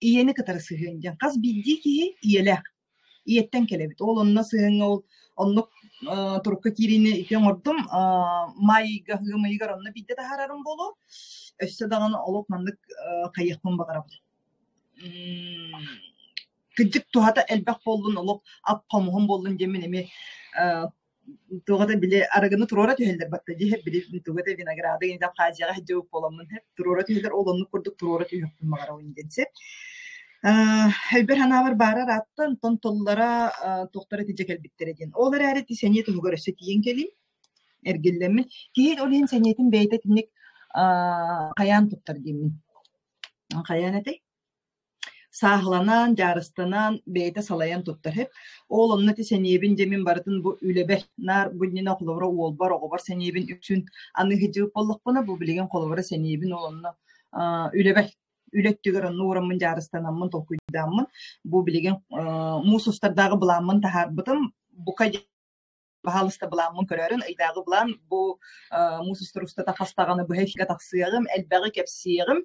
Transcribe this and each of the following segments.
Ийэни кытары сыһыан диэн. Хас биирдии киһи ийэлээх. Ийэттэн кэлэбит. Ол онно сыһыаҥҥа ол оннук турукка киириини ити оҥордум. Маай ыйга, ыам ыйыгар онно биирдэ таһаарарым буолуо. Өссө даҕаны олох маннык хайыахпын баҕарабын. Кырдьык туһата элбэх буоллун, олох ап хомуһун буоллун диэммин эмиэ туох да били арыгыны туруора түһэллэр батта дии били тугу да винограды инде Абхазияҕа сылдьыбыт буоламмын туруора түһэллэр ол оннук курдук туруора түһүөхпүн баҕарабын диэн сир. Өйбөр санаабар баара ыраатта, онтон тыллара туохтара итинчэ кэлбиттэрэ диэн. Ол эрээри ити сэниэ туһугар өссө тиийэн кэлиим, эргиллэммин. Киһи ол иһин сэниэтин бэйэтэ итинник хайаан туттар диэммин. Хайаан этэй? Сааһыланан, дьаарыстанан, бэйэтэ салайан туттар үһү. Ол онно ити сэниэбин дьэ мин барытын бу үлэбэр, наар бу иннинэ холобура уолбар, оҕобор сэниэбин үксүн аны сылдьыбыт буоллахпына, бу билигин холобура сэниэбин ол онно үлэбэр, үлэ өттүгэр онно уураммын, дьаарыстанаммын, толкуйдааммын, бу билигин муус устардааҕы былааммын таһаарбытым. Бука Баһаалыста былааммын көрөөрүн, ыйдааҕы былаан бу муус устар устата хас даҕаны быһа эфиргэ тахсыаҕым, элбэҕи кэпсиэҕим.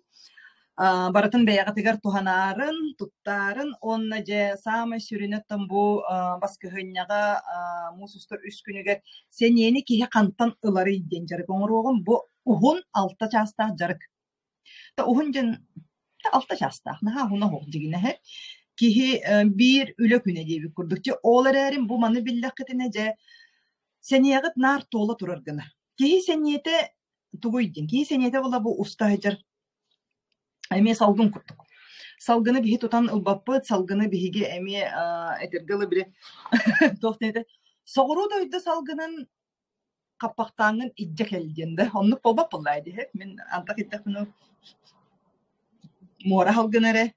Барытын бэйэҕитигэр туһанаарын, туттаарын уонна дьэ саамай сүрүнэ оттон бу баскыһыанньаҕа муус устар үс күнүгэр сэниэни киһи хантан ыларый диэн дьарык оҥоруоҕум. Бу уһун алта чаастаах дьарык. Уһун диэн алта чаастаах, наһаа уһуна суох дьигинэһэ. Киһи биир үлэ күнэ диэбит курдук. Дьэ ол эрээри бу маны биллэххитинэ дьэ сэниэҕит наар туола турар гына. Киһи сэниэтэ тугуй диэн? Киһи сэниэтэ буола бу уста сылдьар эмиэ салгын курдук. Салгыны биһи тутан ылбаппыт, салгыны биһиги эмиэ этэргэ дылы били туох диэн этэ соҕуруу дойду салгынын хаппахтааҥҥын илдьэ кэл диэн да оннук буолбат буоллаа дии мин антах итэхпинэ муора салгына эрэ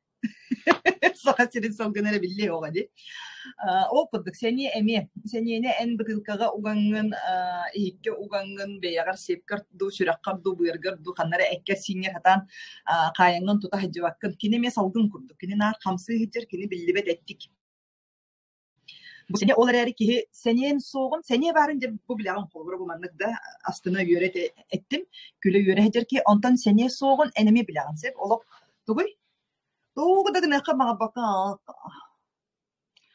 Саха сирин салгына эрэ биллиэ оҕо дии. Ол курдук сэниэ эмиэ сэниэни эн бытыылкаҕа угаҥҥын иһиккэ угаҥҥын бэйэҕэр сиэпкэр дуу сүрэххэр дуу быаргар дуу ханна эрэ эккэр-сииҥҥэр сатаан хаайаҥҥын тута сылдьыбаккын. Кини эмиэ салгын курдук. Кини наар хамсыы сылдьар, кини биллибэт эттик. Бу сэниэ ол эрээри киһи сэниэн суоҕун, сэниэ баарын дьэ бу билэҕин холобура бу маннык да астына үөрэ эттим, күлэ-үөрэ сылдьар киһи, онтон сэниэ суоҕун эн эмиэ билэҕин сөп олох тугуй? Тугу да гыныахха баҕарбакка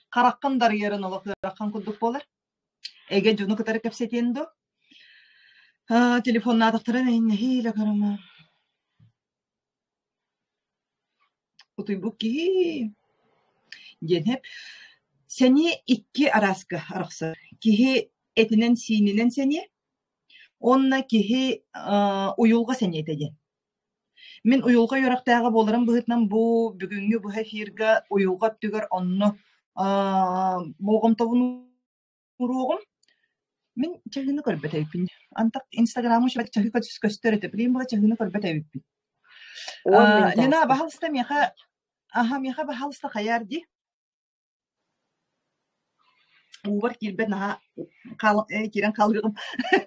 хараххын дарыйарын олох ыарахан курдук буолар. Эгэ дьону кытары кэпсэтиэн дуо? Телефоннаатахтарына нэһиилэ көрөмө. Утуйбут киһи диэн сөп. Сэниэ икки арааска арахсар. Киһи этинэн-сиининэн сэниэ уонна киһи уйулҕа сэниэтэ диэн. Мин уйулҕа үөрэхтээҕэ буоларым быһыытынан бу бүгүҥҥү быһа эфиргэ уйулҕа өттүгэр онно болҕомтобун Уруогум мин чаһыыны көрбөт эбиппин. Антах Инстаграмы чаһыы көстөр этэ. Билигин була чаһыыны көрбөт эбиппин. Уон мүнүүтэ Лена, ааста. баһалыста миэхэ аха миэхэ баһалыста хайаар дии. Уубар киирбэт наһаа хаал киирэн хаалыаҕым.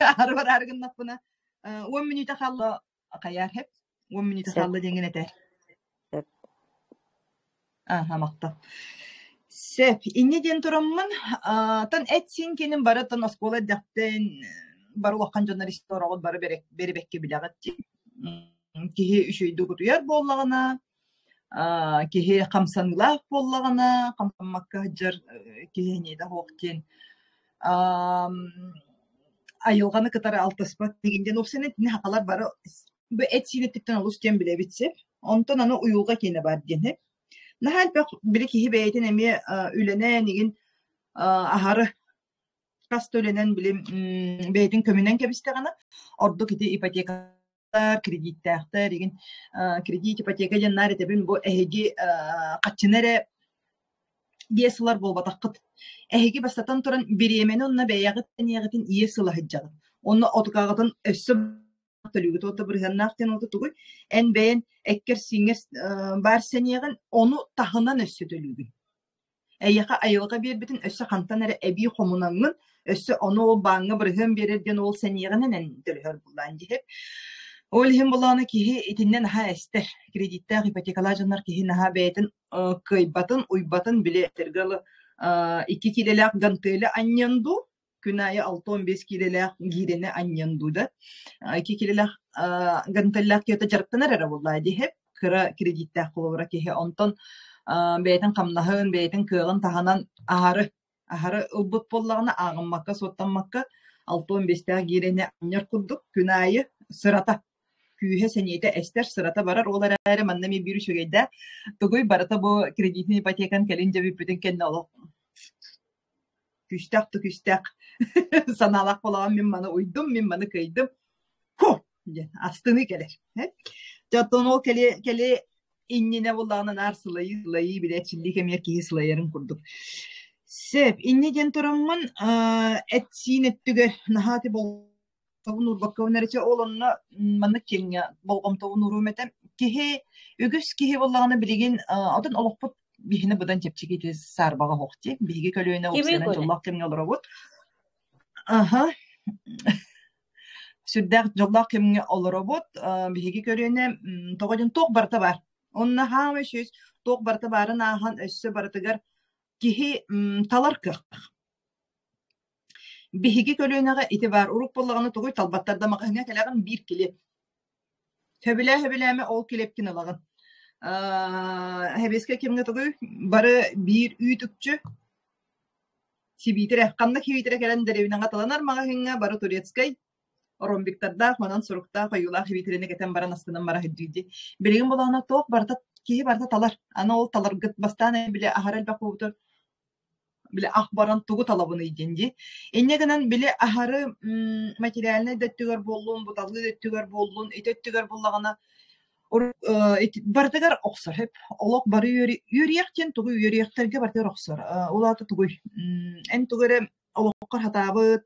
Аһары бараары гыннахпына 10 мүнүүтэ хаалла хайаар хэп. 10 мүнүүтэ Сөп. хаалла диэҥҥин этээр. Сөп. Ааһа махтал. Сөп. Инньэ диэн тураммын, тан эт-сиин киэнин бары тан оскуола эрдэхтэн бары улахан дьоннор истороҕут бары бэрибэккэ билэҕит дии. Киһи үчүгэйдик утуйар буоллаҕына, киһи хамсаныылаах буоллаҕына, хамсаммакка сылдьар киһи эниэтэ суох диэн айылҕаны кытары алтыспат диэн диэн уопсайынан итини сахалар бары бу эт-сиин өттүттэн олус диэн билэбит сип. Онтон аны уйулҕа киэнэ баар диэн иһит. Наһаа элбэх били киһи бэйэтин эмиэ үлэнэн игин аһары хас да үлэнэн били бэйэтин көмүнэн кэбистэҕинэ ордук ити ипотекалар, кредиттээхтэр игин кредит, ипотека диэн наар этэбин бу эһиги хаччыны эрэ иэс ылар буолбатаххыт. Эһиги бастатан туран бириэмэни уонна бэйэҕит эниэҕитин иэс ыла сылдьаҕыт. Онно отукаҕытын өссө төлүүгүт уота бырыһыаннаах диэн уота тугуй? Эн бэйэн эккэр-сииҥҥэр баар сэниэҕин ону таһынан өссө төлүүгүн. Эйиэхэ айылҕа биэрбитин өссө хантан эрэ эбии хомунаҥҥын, өссө ону ол бааҥҥа бырыһыан биэрэр диэн ол сэниэҕинэн эн төлөһөр буллаан дьиһэр. Ол иһин булаана киһи итиннэ наһаа эстэр. Кредиттээх ипотекалаах дьоннор киһи наһаа бэйэтин кыайбатын, уйбатын били этэргэ дылы 2 киилэлээх гантели анньан дуу, күн аайы 65 киилэлээх гиирэни анньан дуу да 2 киилэлээх гантеллээх киһитэ дьарыктанар эрэ буоллаа диэһэ. Кыра кредиттээх холобура киһи. Онтон бэйэтин хамнаһын, бэйэтин кыаҕын таһынан аһары аһары ылбыт буоллаҕына, ааҕыммакка, суоттаммакка 65-тээх гиирэни анньар курдук күн аайы сырата күүһэ сэниэтэ эстэр, сырата барар. Ол эрээри манна эмиэ биир үчүгэйдээх тугуй барыта бу кредитный ипотекан кэлин дьэ бүппүтүн кэннэ олох күүстээх да күүстээх санаалаах буолаҕын мин маны уйдум, мин маны кыайдым. Ху! диэн астыныы кэлэр. Дьэ оттон ол кэлиэ кэлиэ иннинэ буоллаҕына наар сылайыы сылайыы били эрчиллии кэмигэр киһи сылайарын курдук. Сөп, инньэ диэн тураммын эт-сиин өттүгэр наһаа ити болҕомтобун уурбаккабын эрэ чэ ол онно маннык киэҥҥэ болҕомтобун ууруом этэ. Киһи үгүс киһи буоллаҕына билигин отон олохпут биһини быдан чэпчэки ити саарбаҕа оһох дии. Биһиги көлүөнэ Кими уопсайынан көнө? дьоллоох кэмҥэ олоробут. Аха. Сүрдээх дьоллоох кэмҥэ олоробут. Биһиги көлүөнэ тоҕо диэн туох барыта баар. Онно хаамай сүүс туох барыта баарын ааһан өссө барытыгар киһи талар кыахтаах. Биһиги көлүөнэҕэ ити баар. Урут буоллаҕына тугуй талбаттар да маҕаһыыҥҥа кэлэҕин биир килиэп. Сөбүлээ-сөбүлээмэ ол килиэпкин ылаҕын. Сэбиэскэй кэмҥэ тугуй бары биир үүт-үкчү сибиитирэ ханна кибиитирэ кэлэн дэриэбинэҕэ таланар маҕаһыыҥҥа бары турецкай ромбиктардаах манан суруктаах ойуулаах сибиитирэни кэтэн баран астынан бара сылдьыы дии. Билигин буоллаҕына туох барыта киһи барыта талар. Аны ол таларгыт бастаан били аһара элбэх буолбутугар били ах баран тугу талабыный диэн дии. Инньэ гынан били аһары материальнай да өттүгэр буоллун, буталыы да өттүгэр буоллун, ити өттүгэр буоллаҕына барытыгар охсор сөп. Олох бары үөрүйэх диэн тугу үөрүйэхтэргэ барытыгар охсор. Ол аата тугуй? Эн тугу эрэ олоххор хатаабыт,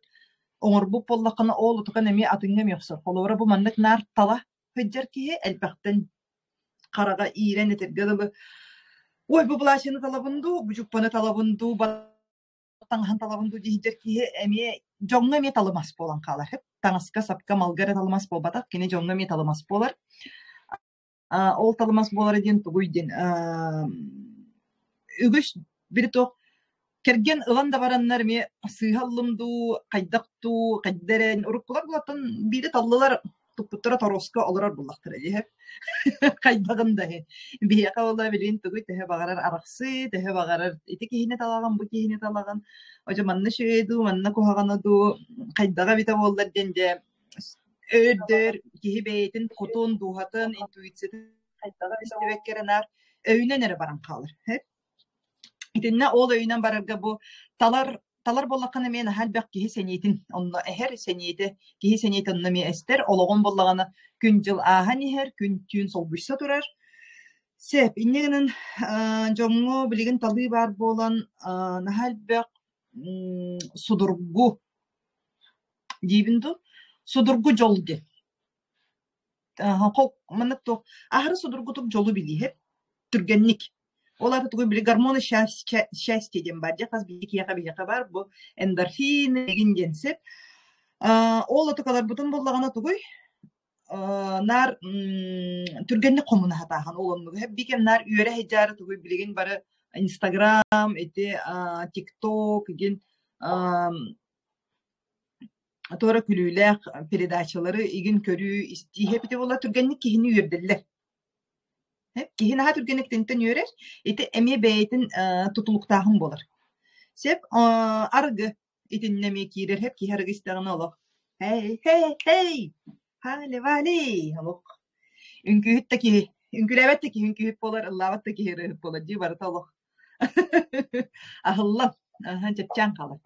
оҥорбут буоллаххына, ол утукан эмиэ атыҥҥа эмиэ охсор. Холобура, бу маннык наар тала сылдьар киһи элбэхтэн хараҕа иирэн этэргэ дылы ой бу былаачыйаны талабын дуу, бу дьуппаны талабын дуу, таҥаһын талабын дуу диир киһи эмиэ дьоҥҥо эмиэ талымас буолан хаалар. Таҥаска, сапка, малга эрэ талымас буолбатах, кини дьоҥҥо эмиэ талымас буолар. Ол талымас буолара диэн тугуй диэн үгүс били туох Кэргэн ылан да бараннар эмиэ сыыһа ыллым дуу, хайдах дуу, хайда эрэ уруккулар булаттан биирдэ таллылар, туппуттара торуоска олорор буоллахтара дии хайдаҕын да иһин. Биһиэхэ буолла билигин тугуй төһө баҕарар арахсыы, төһө баҕарар ити киһини талаҕын, бу киһини талаҕын, одьо манна үчүгэйэ дуу, манна куһаҕана дуу, хайдаҕа эбитэ буоллар диэн дьэ өйдөр киһи бэйэтин кутун, дууһатын, интуициятын истибэккэ эрэ наар өйүнэн эрэ баран хаалар. Итиннэ ол өйүнэн барарга бу талар талар буоллаххына эмиэ наһаа элбэх киһи сэниэтин онно эһэр, сэниэтэ киһи сэниэтэ онно эмиэ эстэр, олоҕун буоллаҕына күн-дьыл ааһан иһэр, күн-түүн солбуйса турар. Сөп, инньэ гынан дьоҥҥо билигин талыы баар буолан наһаа элбэх судургу диибин дуу, судургу дьол диэн. Маннык туох аһары судургутук дьолу билииһэр түргэнник. Ол аата тугуй били гормоны счастья диэн баар дьэ хас биирдии киһиэхэ биһиэхэ баар бу эндорфин игин диэн сир. Ол отукаларбытын буллаҕына тугуй наар түргэнник хомуна сатааһын ол оннугу биир наар үөрэ сылдьаары тугуй билигин бары Инстаграм ити ТикТок игин туора күлүүлээх передачалары игин көрүү истии эбитэ буолла түргэнник киһини үөрдэллэр. Киһи наһаа түргэнник тинтэн үөрэр, ити эмиэ бэйэтин тутулуктааһын буолар. Сөп арыгы итиннэ эмиэ киирэр хэп киһи арыгы истэҕинэ олох hey hey hey хали вали олох үҥкүүһүт да киһи үҥкүүлээбэт да киһи үҥкүүһүт буолар ыллаабат да киһи ырыаһыт буолар дии барыта олох Аһыллан, аһа, чэпчээн хаалар.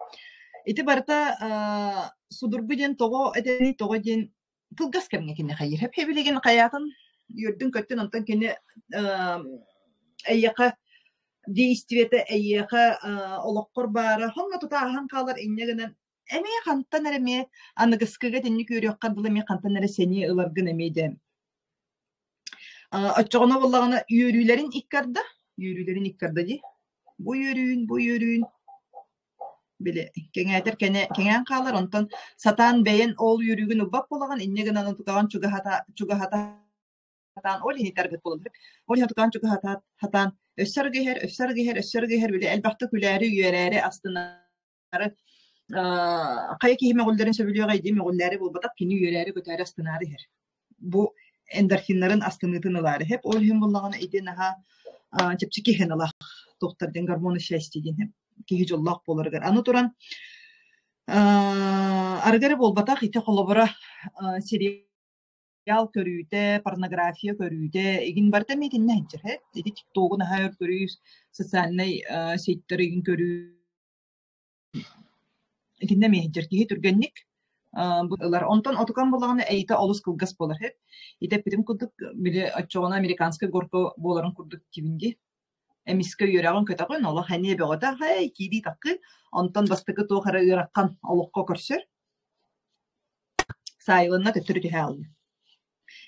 Ити барыта судургу диэн тоҕо этэний, тоҕо диэн кылгас кэмҥэ кини хайыыр. Билигин хайаатын үөрдүн-көттүн, онтон кини эйиэхэ действиетэ эйиэхэ олоххор баара сонно тута ааһан хаалар инньэ гынан эмиэ хантан эрэ эмиэ аныгыскыга итинник үөрүөххэ дылы эмиэ хантан эрэ сэниэ ыларгын эмиэ дьэ Оччоҕуна буоллаҕына үөрүүлэрин икки арда, үөрүүлэрин икки арда дии. Бу үөрүүн, бу үөрүүн били кэҥээтэр кэнэ кэҥээн хаалар, онтон сатаан бэйэн ол үөрүүгүн ылбат буолаҕын, инньэ гынан тутаҕын чугаһата чугаһата сатаан ол иһин таргыт буолан ол иһин тутаҕын чугаһата сатаан өссө арыгы иһэр, өссө арыгы иһэр, өссө арыгы иһэр, били элбэхтэ күлээри, үөрээри, астынаары хайа киһи мөҕүллэрин сөбүлүөҕэй дии, мөҕүллээри буолбатах, кини үөрээри-көтөөрү астынаары иһэр. Бу Эндорфиннарын астыныытын ылаары сөп. Ол иһин буоллаҕына ити наһаа чэпчэки сыаналаах туохтар диэн гормоны счастья диэн сөп. Киһи дьоллоох буоларыгар. Аны туран арыгы эрэ буолбатах, ити холобура сериал көрүүтэ, порнография көрүүтэ игин барыта эмиэ итиннэ сылдьар сөп. Ити тиктогу наһаа өр көрүү, социальнай сетьтэр игин көрүү Итиннэ эмиэ сылдьар киһи түргэнник ылар. Онтон отукан буоллаҕына эйитэ олус кылгас буолар сөп. Ити эппитим курдук, били оччоҕуна американскай горка буоларын курдук диибин дии. Эмискэ үөрэҕин көтөҕүн, олох эниэ бөҕөтө, һэй, киирии таккы. Онтон бастакы туох эрэ ыарахан олоххо көрсөр. Саайылынна төттөрү түһэ хаалла.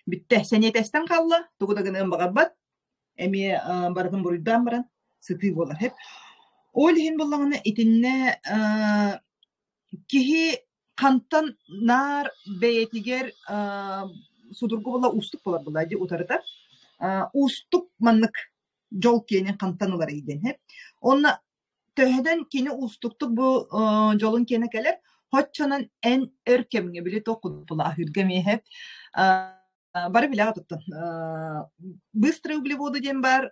Бүттэ, сэниэтэстэн хаалла, тугу да гыныан баҕарбат, эмиэ барытын буруйдаан баран сытыы буолар сөп. Ол иһин буоллаҕына итиннэ киһи хантан наар бэйэтигэр судургу буолла уустук буолар буолла дии утарыта. Уустук маннык дьол киэнин хантан ыларый диэн сөп. Уонна төһөнөн кини уустуктук бу дьолун киэнэ кэлэр, хоччонон эн өр кэмҥэ били туох курдук аһыырга эмиэ сөп. Бары билэҕит оттон. Быстрые углеводы диэн баар,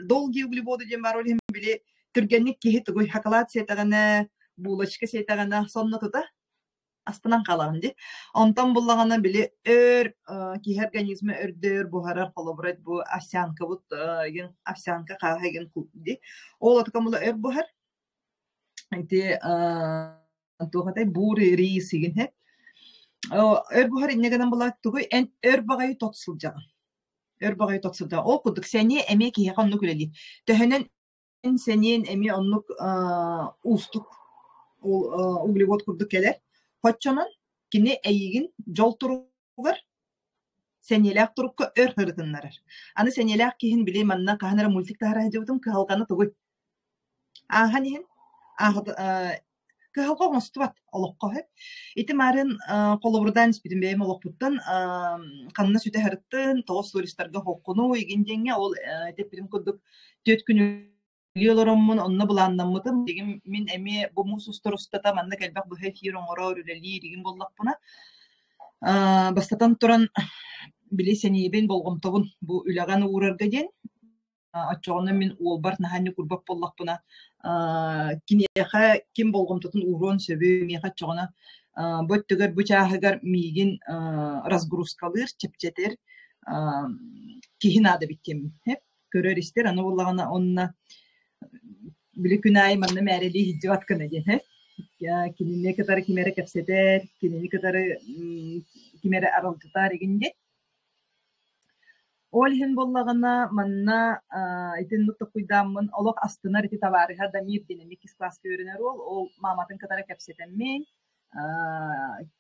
долгие углеводы диэн баар, ол иһин били түргэнник киһи тугуй шоколад сиэтэҕинэ, булочка сиэтэҕинэ сонно тута астынан хаалаҕын дии. Онтон буллаҕына били өр киһи организма өрдөөр буһарар холобура бу овсянкабыт игин овсянка хааһа игин дии. Ол отукам була өр буһар. Ити туох этэй буур рис игин һэ. Өр буһар инньэ гынан була тугуй эн өр баҕайы тот сылдьаҕын. Өр баҕайы тот сылдьаҕын. Ол курдук сэниэ эмиэ киһиэхэ оннук үлэлиир. Төһөнөн сэниэн эмиэ оннук уустук углевод курдук кэлэр. Хоччонон кини эйигин дьол туругар сэниэлээх турукка өр ырытыннарар. Аны сэниэлээх киһин били манна хаһан эрэ мультик таһара сылдьыбытым кыһалҕаны тугуй? Ааһан иһин кыһалҕа оҥостубат олоххо сөп. Ити марын холобурдаан испитим бэйэм олохпуттан ханна сүтэ сырыттын, тоҕус туристарга хоққуну игин диэҥҥэ ол эппитим курдук 4 күн үлэлии олороммун онно былааннаммытым. Билигин мин эмиэ бу муус устар устата маннык элбэх быһа эфир оҥорор, үлэлиир игин буоллахпына, бастатан туран били сэниибин, болҕомтобун бу үлэҕэ уурарга диэн Оччоҕуна мин уолбар наһаа ньукурбат буоллахпына, киниэхэ ким болҕомтотун ууруон сөбүй, миэхэ оччоҕуна бу өттүгэр, бу чааһыгар миигин разгрузкалыыр, чэпчэтэр киһи наада эбит диэммин көрөр-истэр. Аны буоллаҕына онно били күн аайы манна мээрэлии сылдьыбат гына диэн кинини кытары ким эрэ кэпсэтэр, кинини кытары ким эрэ аралдьытар игин диэн. Ол иһин буоллаҕына, манна итинник толкуйдааммын олох астынар ити табаарыһа Дамир диэн эмиэ иккис кылааска үөрэнэр уол, ол мааматын кытары кэпсэтэммин,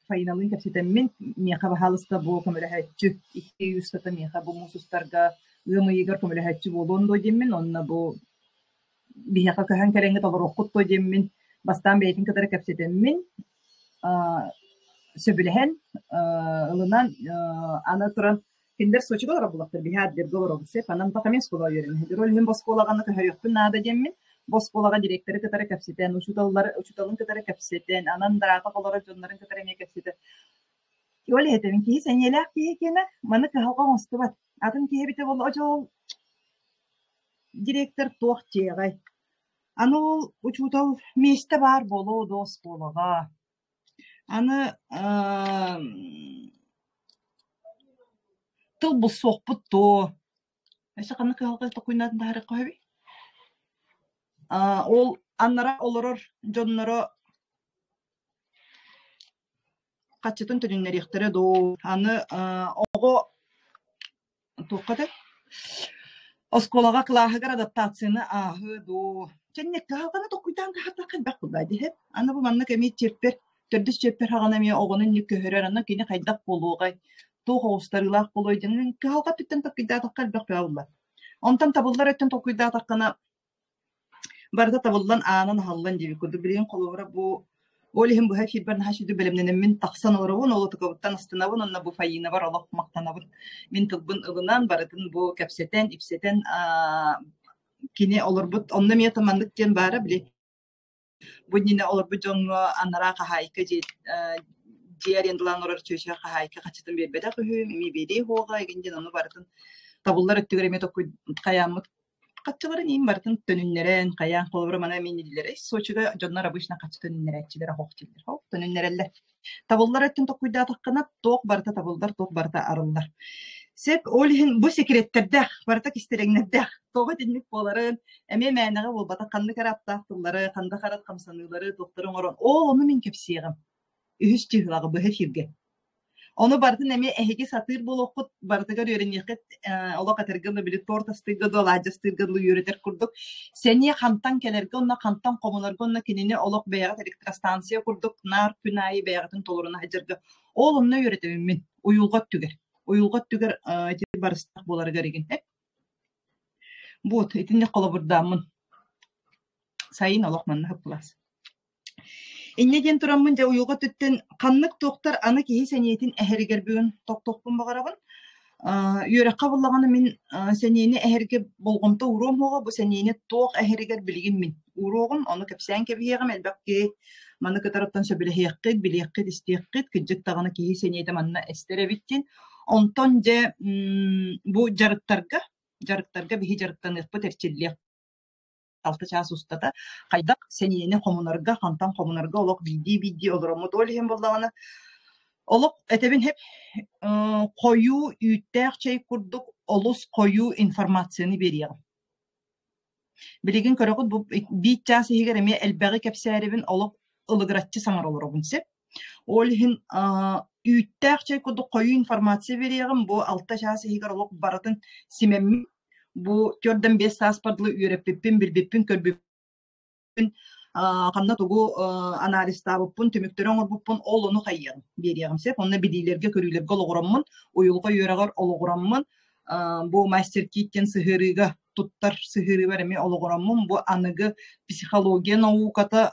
Фаиналыын кэпсэтэммин, миэхэ баһаалыста бу көмөлөһөөччү, икки ый устата миэхэ бу муус устарга ыам ыйыгар көмөлөһөөччү буолуон дуо диэммин, онно бу биһиэхэ көһөн кэлэҥҥит олоруоххут дуо диэммин бастаан бэйэтин кытары кэпсэтэммин, сөбүлэһэн, ылынан, аны туран кинилэр Сочига олорор буоллахтар, биһи Адлерга олоробут сөп, анан пока мин оскуолаҕа үөрэнэ Ол иһин бу оскуолаҕа көһөрүөхпүн наада диэммин, бу оскуолаҕа директоры кытары кэпсэтэн, учууталлары учууталын кытары кэпсэтэн, анан драатах олорор дьоннорун кытары эмиэ кэпсэтэн. Ол иһэтэбин киһи сэниэлээх киһи киэнэ маны кыһалҕа оҥостубат. Атын киһи эбитэ буолла, дьол директор туох дьиэҕэй? Аны ол учуутал миэстэ баар буолуо дуо оскуолаҕа? Аны тыл булсуохпут дуо? Өссө ханнык кыһалҕа толкуйдаатын таһаарыахха сөбүй? Ол аннара олорор дьонноро хаччытын төнүннэриэхтэрэ дуу? Аны оҕо туохха этэй? Оскуолаҕа кылааһыгар адаптацияны ааһыы дуу? Чэннэ кыһалҕаны толкуйдаан кыһардахха элбэх буолла дии. Аны бу маннык эмиэ чиэппэр, төрдүс чиэппэр хаҕана эмиэ оҕону инник көһөрөр, аны кини хайдах буолуоҕай, туох оҕустарыылаах буолуой диэн кыһалҕа өттүттэн толкуйдаатахха элбэх бөҕө буолла. Онтон табыллар өттүн толкуйдаатаххына Барыта табыллан, аанын аһыллан диэбит курдук. Билигин холобура бу ол иһин быһа эфирбэр наһаа сүдү бэлэмнэнэммин тахсан олоробун, ол отукабыттан астынабын уонна бу Фаинабар олох махтанабын. Мин тылбын ылынан, барытын бу кэпсэтэн, ипсэтэн кини олорбут онно эмиэ маннык диэн баара били бу иннинэ олорбут дьоҥҥо анараа хаһаайка дьиэ. Дьиэ арендалаан олорор чүөчэ хаһаайка хаччытын биэрбэтэх үһү, эмиэ биэриэ суоҕа игин диэн ону барытын табыллар өттүгэр эмиэ токуй хайааммыт хаччыларын иин барытын төнүннэрэн, хайаан холобура маны эмиэ иннилэрэ Сочига дьоннор обычно хаччы төнүннэрээччилэр оһох дииллэр. Ол төнүннэрэллэр. Табыллар өттүн токуйдаатаххына туох барыта табыллар, туох барыта арыллар. Сөп, ол иһин бу секреттэрдээх, барыта кистэлэҥнэрдээх. Тоҕо итинник буоларын, эмиэ мээнэҕэ буолбатах ханнык эрэ аптаах тыллары, ханнык эрэ хамсаныылары, туохтары оҥорон, ол ону мин кэпсиэҕим. Үһүс чыһылаҕы быһа эфиргэ. Ону барытын эмиэ эһиги сатыыр буолуоххут, барытыгар үөрэниэххит, олох этэргэ дылы били торт астыырга дылы, алаадьы астыырга дылы үөрэтэр курдук. Сэниэ хантан кэлэргэ уонна хантан хомунарга уонна кинини олох бэйэҕит электростанция курдук наар күн аайы бэйэҕитин толоруна сылдьарга ол онно үөрэтэбин мин уйулҕа өттүгэр. Уйулҕа өттүгэр ити барыстаах буоларыгар игин. Вот итинник холобурдааммын. Сайын олох манна хаппылаас. Инньэ диэн тураммын дьэ уйулҕа өттүттэн ханнык туохтар аны киһи сэниэтин эһэригэр бүгүн тохтуохпун баҕарабын. Үөрэххэ буллаҕына мин сэниэни эһэргэ болҕомто ууруом суоҕа, бу сэниэни туох эһэригэр билигин мин ууруоҕум, ону кэпсээн кэбиһиэҕим, элбэх киһи маны кытарыттан сөбүлэһиэххит, билиэххит, истиэххит, кырдьык даҕаны киһи сэниэтэ манна эстэр эбит диэн. Онтон дьэ бу дьарыктарга, дьарыктарга биһи дьарыктаныахпыт, эрчиллиэх алта чаас устата хайдах сэниэни хомунарга, хантан хомунарга олох биирдии-биирдии олороммут. Ол иһин буоллаҕына, олох этэбин эп хойуу үүттээх чэй курдук олус хойуу информацияны биэриэҕим. Билигин көрөҕүт бу биир чаас иһигэр эмиэ элбэҕи кэпсээрибин олох ылыгыраччы саҥара олоробун сөп. Ол иһин үүттээх чэй курдук хойуу информация биэриэҕим. Бу алта чаас иһигэр олох барытын симэммит Бу 4-5 сааспар дылы үөрэппиппин, билбиппин, көрбүппүн, ханна тугу анализтаабыппын, түмүктэри оҥорбуппун ол ону хайыаҕым, биэриэҕим сөп. Онно билиилэргэ, көрүүлэргэ олоҕураммын, уйулҕа үөрэҕэр олоҕураммын, бу мастер-кит диэн сыһыарыыга туттар сыһыарыыбар эмиэ олоҕураммын, бу аныгы психология науката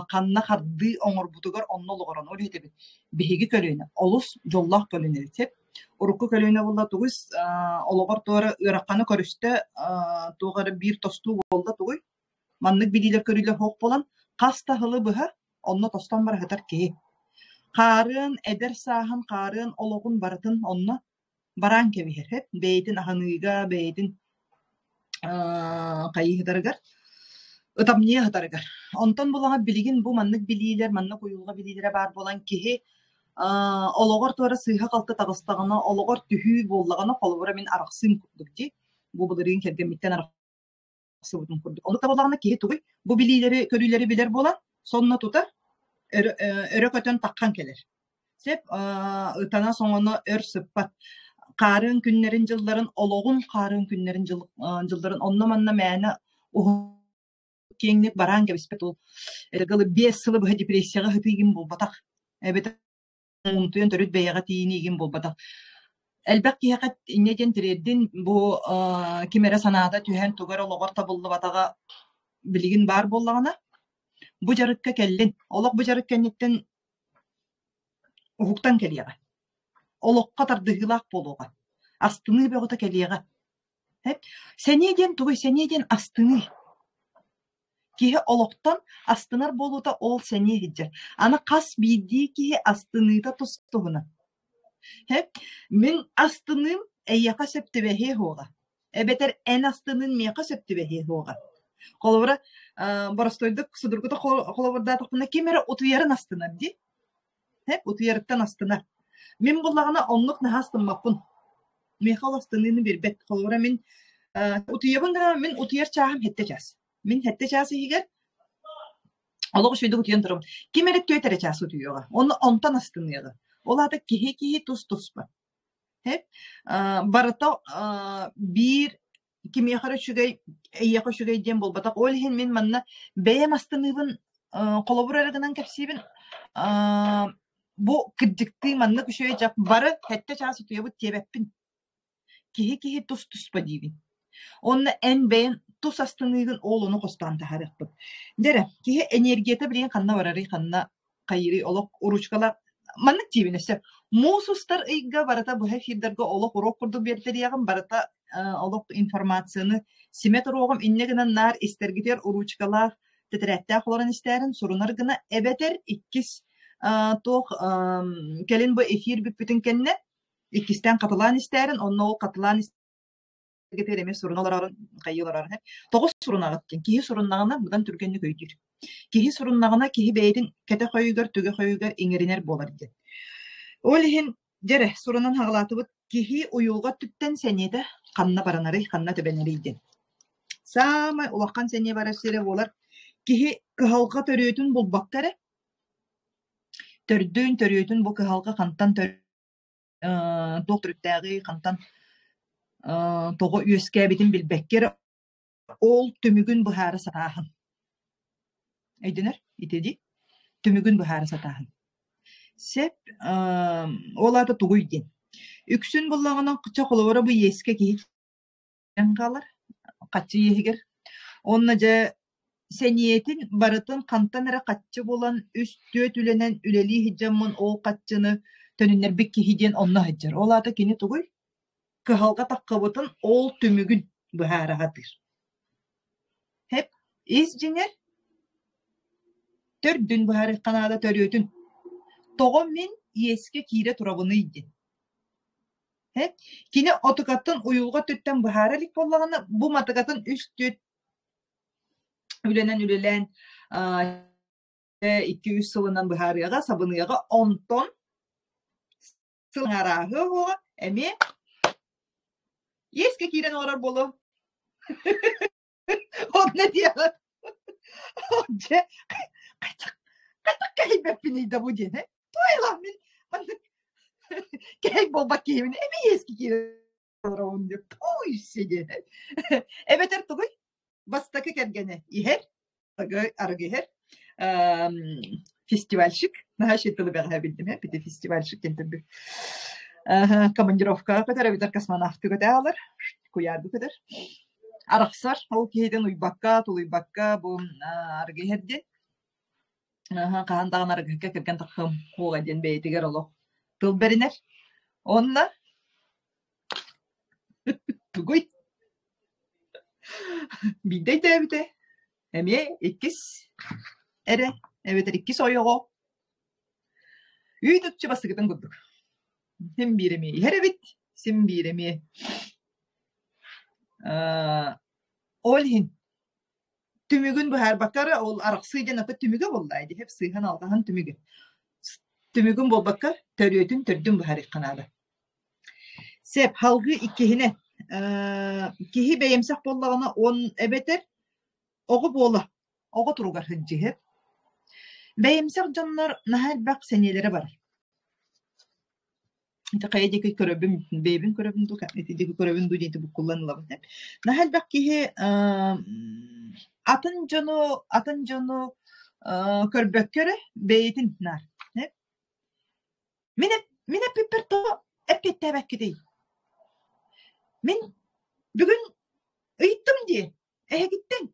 ханна хардыы оҥорбутугар онно олоҕуран ол иһитэбит. Биһиги көлүөнэ олус дьоллоох көлүөнэ эбит сөп. Урукку көлүөнэ буолла тугуй олоҕор туора ыараханы көрүстэ туох эрэ биир тостуу буолла тугуй маннык билиилэр көрүүлэр суох буолан хас да сылы быһа онно тостон бара сытар киһи хаарыан эдэр сааһын хаарыан олоҕун барытын онно бараан кэбиһэр бэйэтин аһыныыга бэйэтин хайыһытарыгар ытамньыйа сытарыгар. Онтон булаҕа билигин бу маннык билиилэр, маннык уйулҕа билиилэрэ баар буолан киһи олоҕор туора сыыһа-халты таҕыстаҕына, олоҕор түһүү буоллаҕына, холобура мин арахсыым курдук дии. Бу былырыын кэргэммиттэн арахсыбытым курдук. Оннук да буоллаҕына киһи тугуй? Бу билиилэри, көрүүлэри билэр буолан, сонно тута өрө, өрө көтөн таххан кэлэр. Сөп ытана-соҥоно өр сыппат. Хаарыан күннэрин-дьылларын, олоҕун хаарыан күннэрин-дьылларын онно-манна мээнэ уһун киэҥник бараан кэбиспэт ол эргалы 5 сылы быһа депрессияҕа сытыыгын буолбатах. Эбэтэр муунтуйан төрүт бэйэҕэ тиийиниигин буолбатах. Элбэх киһиэхэ инньэ диэн тириэрдин бу ким эрэ санаата түһэн тугу эрэ олоҕор табыллыбатаҕа билигин баар буоллаҕына, бу дьарыкка кэллин. Олох бу дьарык кэнниттэн Уһуктан кэлиэҕэ, олоххо тардыһыылаах буолуоҕа, астыныы бөҕөтө кэлиэҕэ. Сэниэ диэн тугуй? Сэниэ диэн астыныы. Киһи олохтон астынар буолуута ол сэниэ сылдьар. Аны хас биирдии киһи астыныыта тус-туһунан. Мин астыныым эйиэхэ сөп түбэһиэ суоҕа. Эбэтэр эн астыныын миэхэ сөп түбэһиэ суоҕа. Холобура, боростуойдук судургутук холобурдаатахпына ким эрэ утуйарын астынар дии. Утуйарыттан астынар. Мин буоллаҕына оннук наһаа астыммаппын. Миэхэ ол астыныыны биэрбэт. Холобура мин утуйабын да мин утуйар чааһым сэттэ чаас. Мин сэттэ чаас иһигэр олох үчүгэйдик утуйан турабын. Ким эрэ түөрт эрэ чаас утуйуоҕа. Онно онтон астыныаҕа. Ол аата киһи-киһи тус-туспа. Барыта биир кимиэхэ эрэ үчүгэй, эйиэхэ үчүгэй диэн буолбатах. Ол иһин мин манна бэйэм астыныыбын холобур эрэ гынан кэпсиибин. Бу кырдьыктыы маннык үчүгэй дьах бары сэттэ чаас утуйабыт диэбэппин. Киһи-киһи тус-туспа диибин. Уонна эн бэйэн тус астыныыгын ол ону хостоон таһаарыахпыт. Дьэ эрэ, киһи энергията билигин ханна барарый, ханна хайыырый, олох уруучукалаах маннык диибин өссө муус устар ыйга барыта быһа эфирдарга олох уруок курдук биэртэриэҕим, барыта олох информацияны симэ туруоҕум, инньэ гынан наар истэргитигэр уруучукалаах тэтэрээттээх олорон истээрин сурунар гына эбэтэр иккис Туох кэлин бу эфир бүппүтүн кэннэ иккистээн хатылаан истээрин, онно ол хатылаан истэргитигэр эмиэ суруна олорорун, хайыы олорорун. Тоҕо сурунаҕыт диэн. Киһи суруннаҕына быдан түргэнник өйдүүр. Киһи суруннаҕына киһи бэйэтин кэтэх өйүгэр, түгэх өйүгэр иҥэринэр буолар диэн. Ол иһин дьэ эрэ, сурунан хаҕалаатыбыт киһи уйулҕа өттүттэн сэниэтэ ханна баранарый, ханна тэбэнэрий диэн. Саамай улахан сэниэ барар сирэ буолар киһи кыһалҕа төрүөтүн булбакка эрэ, төрдүн, төрүөтүн бу кыһалҕа хантан туох төрүттээҕий, хантан тоҕо үөскээбитин билбэккэ эрэ ол түмүгүн быһаара сатааһын. Өйдөнөр? Ити дии. Түмүгүн быһаара сатааһын. Сөп, ол аата тугуй диэн. Үксүн буллаҕына чэ холобура бу иэскэ киһи хаалар, хаччы иэһигэр. Уонна дьэ сэниэтин барытын хантан эрэ хаччы булан үс-түөрт үлэнэн үлэлии сылдьаммын ол хаччыны төнүннэрбит киһи диэн онно сылдьар. Ол аата кини тугуй? Кыһалҕа таххыбытын ол түмүгүн быһаара сатыыр. Һэп, ис дьиҥэр төрдүн быһаарыахха наада төрүөтүн. Тоҕо мин иэскэ киирэ турабыный диэн. Һэп, кини отукаттан уйулҕа өттүттэн быһаара илик буоллаҕына, бу матыкатын үс-түөрт үлэнэн үлэлээн 2-3 сылынан быһаарыаҕа, сабыныаҕа, онтон сыл арааһыа уоҕа эмиэ иэскэ киирэн олорор буолуо. Онно диэҕэ дьэ хайдах хайдах кэһэйбэппиний да бу диэн туойла мин маннык кэһэй буолбат киһибин эмиэ иэскэ киирэн олоробун диэн туй диэн эбэтэр тугуй бастакы кэргэнэ иһэр арыгы иһэр фестивальщик наһаа үчүгэй тылы бэҕэһээ билдим ээ ити фестивальщик диэн тылбыт командировкаҕа көтөр эбэтэр космонавтыы көтө аалар куйаарга көтөр арахсар ол киһитин уйбакка тулуйбакка бу арыгы иһэр диэн хаһан даҕаны арыгыһыкка кэргэн тахсыам суоҕа диэн бэйэтигэр олох тыл бэринэр уонна тугуй Биирдэ өйдөөбүтэ, эмиэ иккис эрэ эбэтэр иккис ойоҕо үүт-үкчү бастакытын курдук. Син биир эмиэ иһэр эбит, син биир эмиэ ол иһин түмүгүн быһаарбакка эрэ ол арахсыы диэн ата түмүгэ буолла дии сыыһан-алҕаһан түмүгэ. Түмүгүн буолбакка төрүөтүн төрдүн быһаарыахха наада. Сөп, салгыы иккиһинэ киһи бэйэмсэх буоллаҕына он эбэтэр оҕо буола, оҕо туругар сылдьыһар. Бэйэмсэх дьоннор наһаа элбэх сэниэлэрэ барар. Ити хайа диэки көрөбүн, бэйэбин көрөбүн дуу, ити диэки көрөбүн дуу диэн буккуллан ылабын ээ. Наһаа элбэх киһи атын дьону, атын дьону көрбөккө эрэ бэйэтин наар Мин мин эппиппэр тоҕо эппиэттээбэккитий? Мин бүгүн ыйыттым дии, эһигиттэн.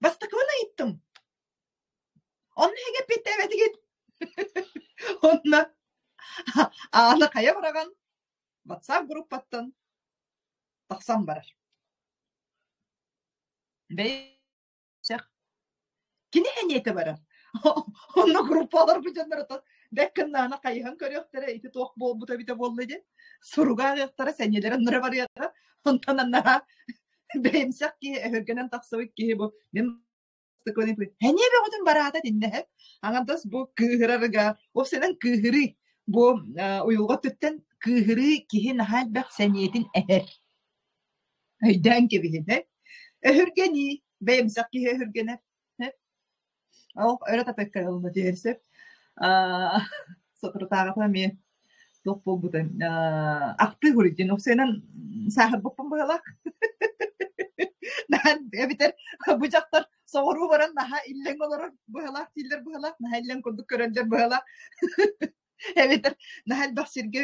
Бастакыбын ыйыттым. Онно эһиги эппиэттээбэтигит. Онно ааны хайа быраҕан WhatsApp группаттан тахсан барар. Бэйэ Кини эниэтэ барар. Онно группаларбыт дьоннор ото бэк кыннаана хайыһан көрүөхтэрэ, ити туох буолбута эбитэ буолла диэн суруга ааҕыахтара, сэниэлэрэ оннура барыаҕа. Онтон аннараа бэйэмсэх киһи, өһүргэнэн тахсыбыт киһи бу мин сэниэ бөҕөтүн бараата итиннэ аҥардас бу кыыһырарга уопсайынан кыыһырыы бу уйулҕа өттүттэн кыыһырыы киһи наһаа элбэх сэниэтин эһэр. Өйдөөн кэбиһин, өһүргэнии бэйэмсэх киһи өһүргэнэр Ол өрө таппакка ылла түһэр сөп. Соторутааҕыта эмиэ туох буолбутай ахтыы хуруйдун уопсайынан сааһырбыппын быһыылаах. Наһаа эбэтэр бу дьахтар соҕуруу баран наһаа иллэҥ олорор быһыылаах дииллэр быһыылаах, наһаа иллэҥ курдук көрөллөр быһыылаах. Эбэтэр наһаа элбэх сиргэ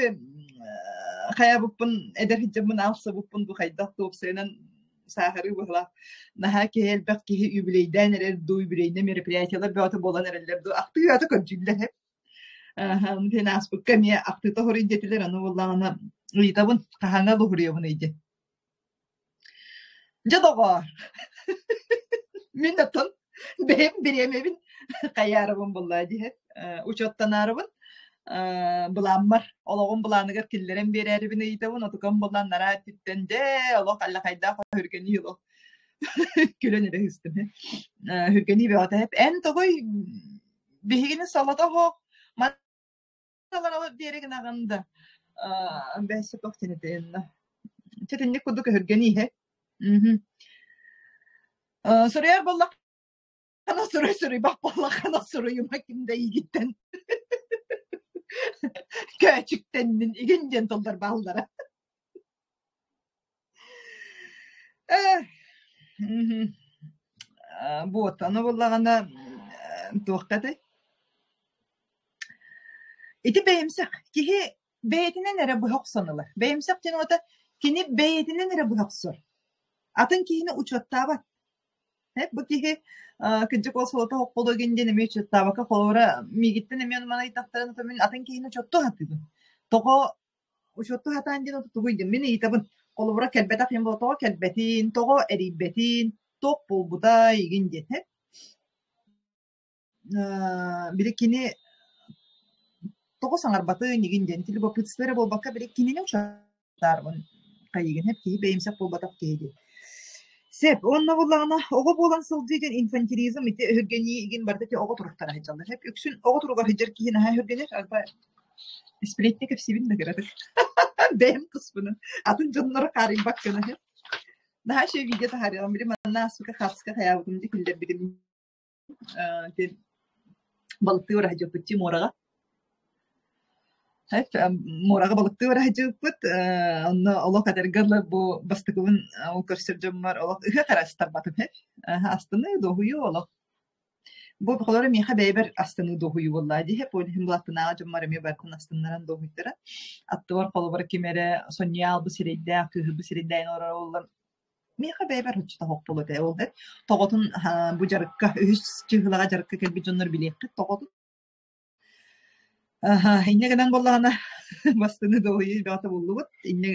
хайаабыппын, эдэр сылдьаммын аахсыбыппын бу хайдах да уопсайынан сааһырыы быһыылаах. Наһаа киһи элбэх киһи юбилейдээн эрэр дуу, юбилейнай мероприятиелар бөҕөтө буолан эрэллэр дуу, ахтыы аата көрдүүллэр эбит. Аһа, ааспыкка эмиэ ахтыыта хоруй диэтилэр, аны буоллаҕына ыйытабын, хаһааҥҥа луһуруйабыный диэн. Дьэ доҕоор, мин оттон бэйэм бириэмэбин Хайаарыбын буллаа диһэ учуоттанаарыбын былааммар олоҕум былааныгар киллэрэн биэрээрибин ыйытабын отукам булан нараа өттүттэн дьэ олох аллахайдаах өһүргэнии олох күлэн эрэ ыыстым өһүргэнии бөҕөтө эн тоҕой биһигини солото оһох диэри гынаҕын да бэс туох диэн этэ Чэтинник курдук өһүргэнии иһэ суруйар буоллах суруй суруйбах буоллаххына суруйума ким да иигиттэн көөчүктэннин игин диэн тыллар бааллара вот ону буоллаҕына туохха этэй ити бэйэмсэх киһи бэйэтинэн эрэ быһа охсон ылар бэйэмсэх диэн аата кини бэйэтинэн эрэ быһа охсор атын киһини учуоттаабат Бу киһи кырдьык ол солото хопполугин диэн эмиэ учуоттаабакка холобура миигиттэн эмиэ ону маны ыйытахтарына то мин атын киһини учуоттуу сатыыбын. Тоҕо учуоттуу сатаан диэн тугуй диэн мин ыйытабын. Холобура кэлбэтэх иһин буолла тоҕо кэлбэтин, тоҕо эрийбэтин, туох буолбутай игин диэн Били кини тоҕо саҥарбатын игин диэн ити любопытство эрэ буолбакка били кинини учуоттаарбын хайыгын эп киһи бэйэмсэх буолбатах киһи диэн. Сөп уонна буоллаҕына оҕо буолан сылдьыы диэн инфантилизм ити өһүргэнии игин барыта ити оҕо туруктара сылдьаллар. Сөп үксүн оҕо туругар сылдьар киһи наһаа өһүргэнэр арба сплетни кэпсиибин да кыратык бэйэм туспунан атын дьоннору хаарыйбат гына наһаа үчүгэй видео таһаарыаҕым били манна ааспыкка хаартыска хайаабытым дии күллэрбитим Балыктыы бара сылдьыбыппыт дии муораҕа. Муораҕа балыктыы бара сылдьыбыппыт онно олох этэргэ дылы бу бастакыбын ол көрсөр дьоммор олох ыһыах эрэ астарбатым астыныы, дуоһуйуу олох. Бу холоро миэхэ бэйэбэр астыныы дуоһуйуу буоллаҕа дии ол иһин былааттынааҕы дьоммор эмиэ барытын астыннаран дуоһуйтара. Аттыбар холобура ким эрэ сонньуйа аалбыт сирэйдээх, кыыһырбыт сирэйдээх олорор буоллар Миэхэ бэйэбэр соччото суох буолуо этэ. Ол иһин тоҕотун бу дьарыкка үһүс чыыһылаҕа дьарыкка кэлбит дьоннор билиэххит тоҕотун. Инньэ гынан буоллаҕына бастыҥы дуоһуйуу бөҕөтө буллубут. Инньэ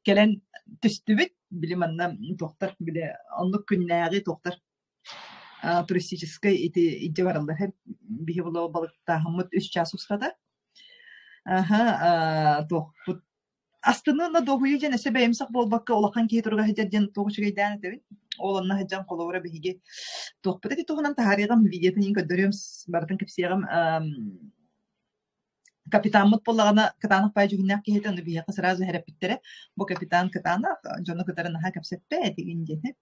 кэлэн түстүбүт. Били манна туохтар били оннук күннээҕи туохтар туристическай ити илдьэ бараллар. Биһи була балыктааһыммыт үс чаас устата. Аха туохпут Астыныы уонна дуоһуйуу диэн өссө бэйэмсэх буолбакка улахан киһи туруга сылдьар диэн туох үчүгэйдээн этэбин. Ол онно сылдьан холобура биһиги туохпут ити туһунан таһаарыаҕым, видеотын иһин көрдөрүөм, барытын кэпсиэҕим. Капитаммыт буоллаҕына кытаанах баай дьүһүннээх киһи этэ, ону биһиэхэ сразу сэрэппиттэрэ. Бу капитан кытаанах, дьону кытары наһаа кэпсэппэт игин диэн.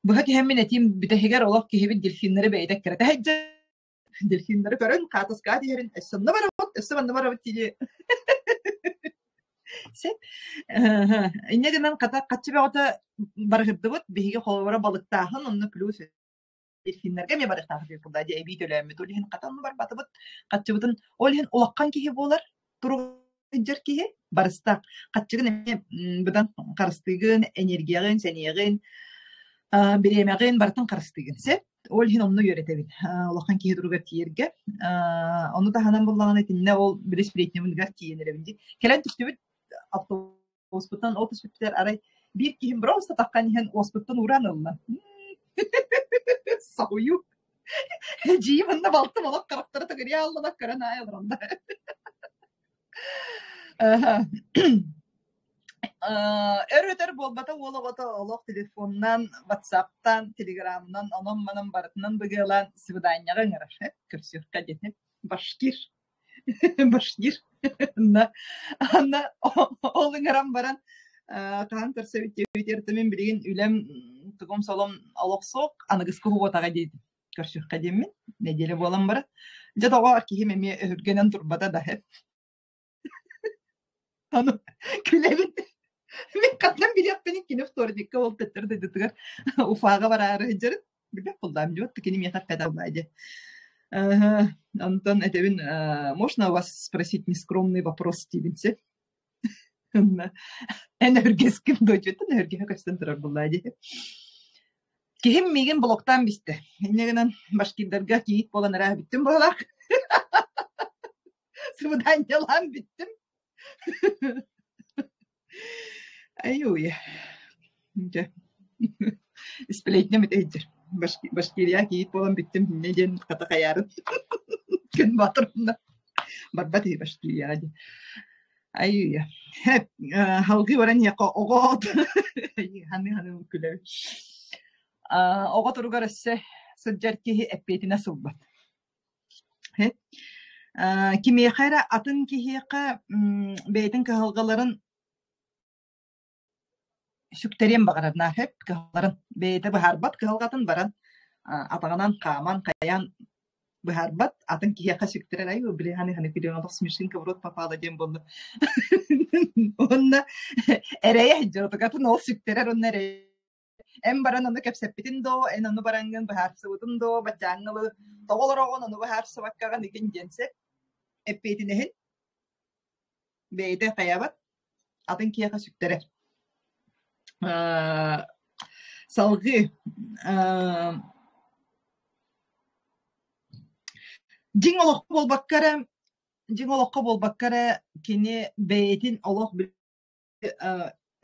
Быһа түһэммин этиим бүтэһигэр олох киһибит дельфиннэри бэйэтэ эккирэтэ сылдьар. Дельфиннары көрөн, хаатыскаҕа түһэрин өссө онно барабыт, өссө манна барабыт дии Сөп. Инньэ гынан хата хаччы бөҕөтө барыһырдыбыт. Биһиги холобура балыктааһын, онно плюс дельфиннэргэ эмиэ барыахтаах диэн курдаа дии эбии төлөөммүт. Ол иһин хата онно барбатыбыт. Хаччыбытын ол иһин улахан киһи буолар туруга сылдьар киһи барыстаах. Хаччыгын эмиэ быдан харыстыыгын, энергияҕын, сэниэҕин, бириэмэҕин барытын харыстыыгын. Сөп. Ол иһин онно үөрэтэбин. Улахан киһи туругар тиийэргэ. Ону таһынан буоллаҕына итиннэ ол били сплетнябыныгар тиийэн эрэбин дии. Кэлэн түстүбүт автобуспутунан ол түспүппүтүгэр арай биир киһим просто таххан иһэн уоспуттан ууран ылла. Соһуйуу. Эдьиийим уонна балтым олох харахтара төгүрүйэ ааллыбат көрөн аайы олороннор. Өр-өтөр буолбата уол оҕото олох телефонунан, ватсаптан, телеграмынан, онон-манан барытынан быгыалаан свиданиеҕа ыҥырар көрсүөххэ диэн башкир башкир Онно онно ол ыҥыран баран хаһан көрсөбүт диэбит мин билигин үлэм тугум солом олох суох аныгыскы уһуотаҕа диэтим көрсүөххэ диэммин нэдиэлэ буолан баран дьэ тоҕо киһим эмиэ өһүргэнэн турбата да Аны күлэбин. Мин хантан билиэхпиний кини вторникка ол төттөрү дойдутугар Уфаҕа бараары сылдьарын билбэт буоллаҕым дии вот кини миэхэ эппэтэ дии. Онтон этэбин можно у вас спросить нескромный вопрос диибин сөп. Эн өһүргэскин дойдуттан өһүргэһэ көстөн турар буоллаа дии. Киһим миигин блоктаан бистэ. Инньэ гынан башкирдарга кийиит буолан эрэ бүттүм быһыылаах. Сыбыдаанньалаан бүттүм. Айуй. Дьэ. Сплетням ити сылдьар. Башкирия кийиит буолан бүттүм инньэ диэн хата хайаарын күн баатырымна барбат үһү Башкирияҕа диэн. Айыы Салгыы баран иһиэххэ оҕо ханыы-ханыы күлэбин. Оҕо туругар өссө сылдьар киһи эппиэтинэс ылбат. Кимиэхэ эрэ атын киһиэхэ бэйэтин кыһалҕаларын сүктэриэн баҕарар наһаа кыһалларын бэйэтэ быһаарбат кыһалҕатын баран атаҕынан хааман хайаан быһаарбат атын киһиэхэ сүктэрэр ай били ханы ханы күлүөҥ смешинка в рот попала диэн буолла уонна эрэйэ дьонутугатын ол сүктэрэр уонна эрэй эн баран ону кэпсэппитин доо эн ону бараҥҥын быһаарсыбытын доо баччааҥҥылы тоҕо олороҕун ону быһаарсыбаккаҕын игин диэн сөп эппиэтинэһин бэйэтэ хайаабат атын киһиэхэ сүктэрэр. Салгыы дьиҥ олоххо буолбакка эрэ дьиҥ олоххо буолбакка эрэ кини бэйэтин олох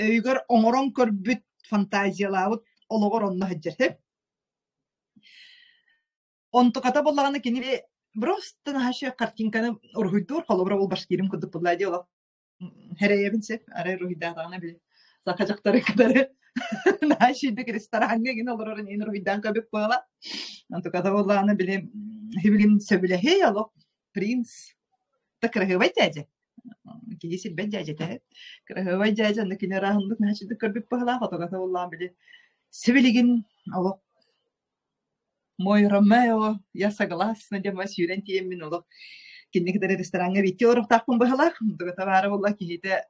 өйүгэр оҥорон көрбүт фантазиялаабыт олоҕор онно сылдьар сөп. Онтуката буоллаҕына кини просто наһаа картинканы уруһуйдуур, холобура ол башкирим курдук буолла дии олох Эрэйэбин сөп, арай уруһуйдаатаҕына били саха дьахтары кытары наһаа үчүгэйдик рестораҥҥа игин олорор иһин уруһуйдаан көрбүт буола. Онтуката буоллаҕына били билигин сөбүлэһии олох принц да кыраһыабай дьээдьэ. Киһи сирбэт дьээдьэтэ. Кыраһыабай дьээдьэ онно кини арааһыннык наһаа үчүгэйдик көрбүт быһыылаах, отугата буоллаҕына били сибилигин олох Мой Ромео, я согласна диэн сүүрэн тиийэммин олох кинини кытары рестораҥҥа бииргэ олоруохтаахпын быһалаах. Туга баара буолла киһитэ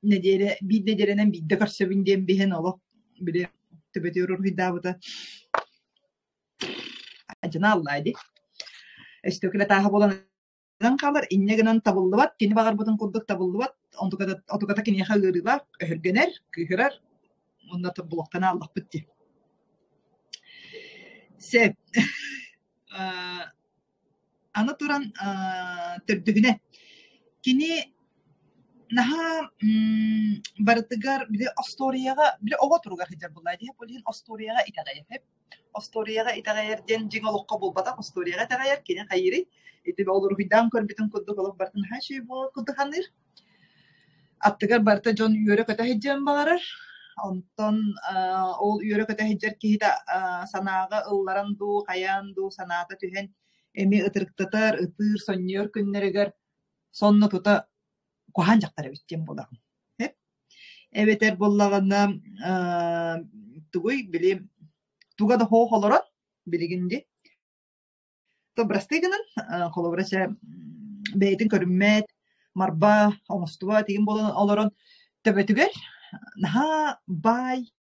нэдиэлэ биир нэдиэлэнэн биирдэ көрсөбүн диэн биһэн олох били төбөтүгэр уруһуйдаабыта адьына аллаа дии. Өстөкүлэ тааһа буолан хаалар, инньэ гынан табыллыбат, кини баҕарбытын курдук табыллыбат, онтуката, отуката киниэхэ ыарыылаах, өһүргэнэр, кыыһырар, уонна блоктана аллахпыт дии. Сөп. Аны туран төрдүһүнэ. Кини наһаа барытыгар били остуоруйаҕа, били оҕо туругар сылдьар буоллаҕа дии, ол иһин остуоруйаҕа итэҕэйэр. Остуоруйаҕа итэҕэйэр диэн дьиҥ олоххо буолбатах остуоруйаҕа итэҕэйэр, кини хайыырый? Ити ол уруһуйдаан көрбүтүн курдук олох барытын наһаа үчүгэй буолар курдук саныыр. Аттыгар барыта дьон үөрэ-көтө сылдьыан баҕарар. Онтон ол үөрэ-көтө сылдьар киһитэ санааҕа ылларан дуу, хайаан дуу санаата түһэн эмиэ ытырыктатар, ытыыр, сонньуйар күннэригэр сонно тута куһаҕан дьахтар эбит диэн буолаҕын. Эбэтэр буоллаҕына тугуй били туга да суох олорон билигин дии то бырастыы гынан холобура чэ бэйэтин көрүммэт марба оҥостубат игин буолан олорон төбөтүгэр наһаа баай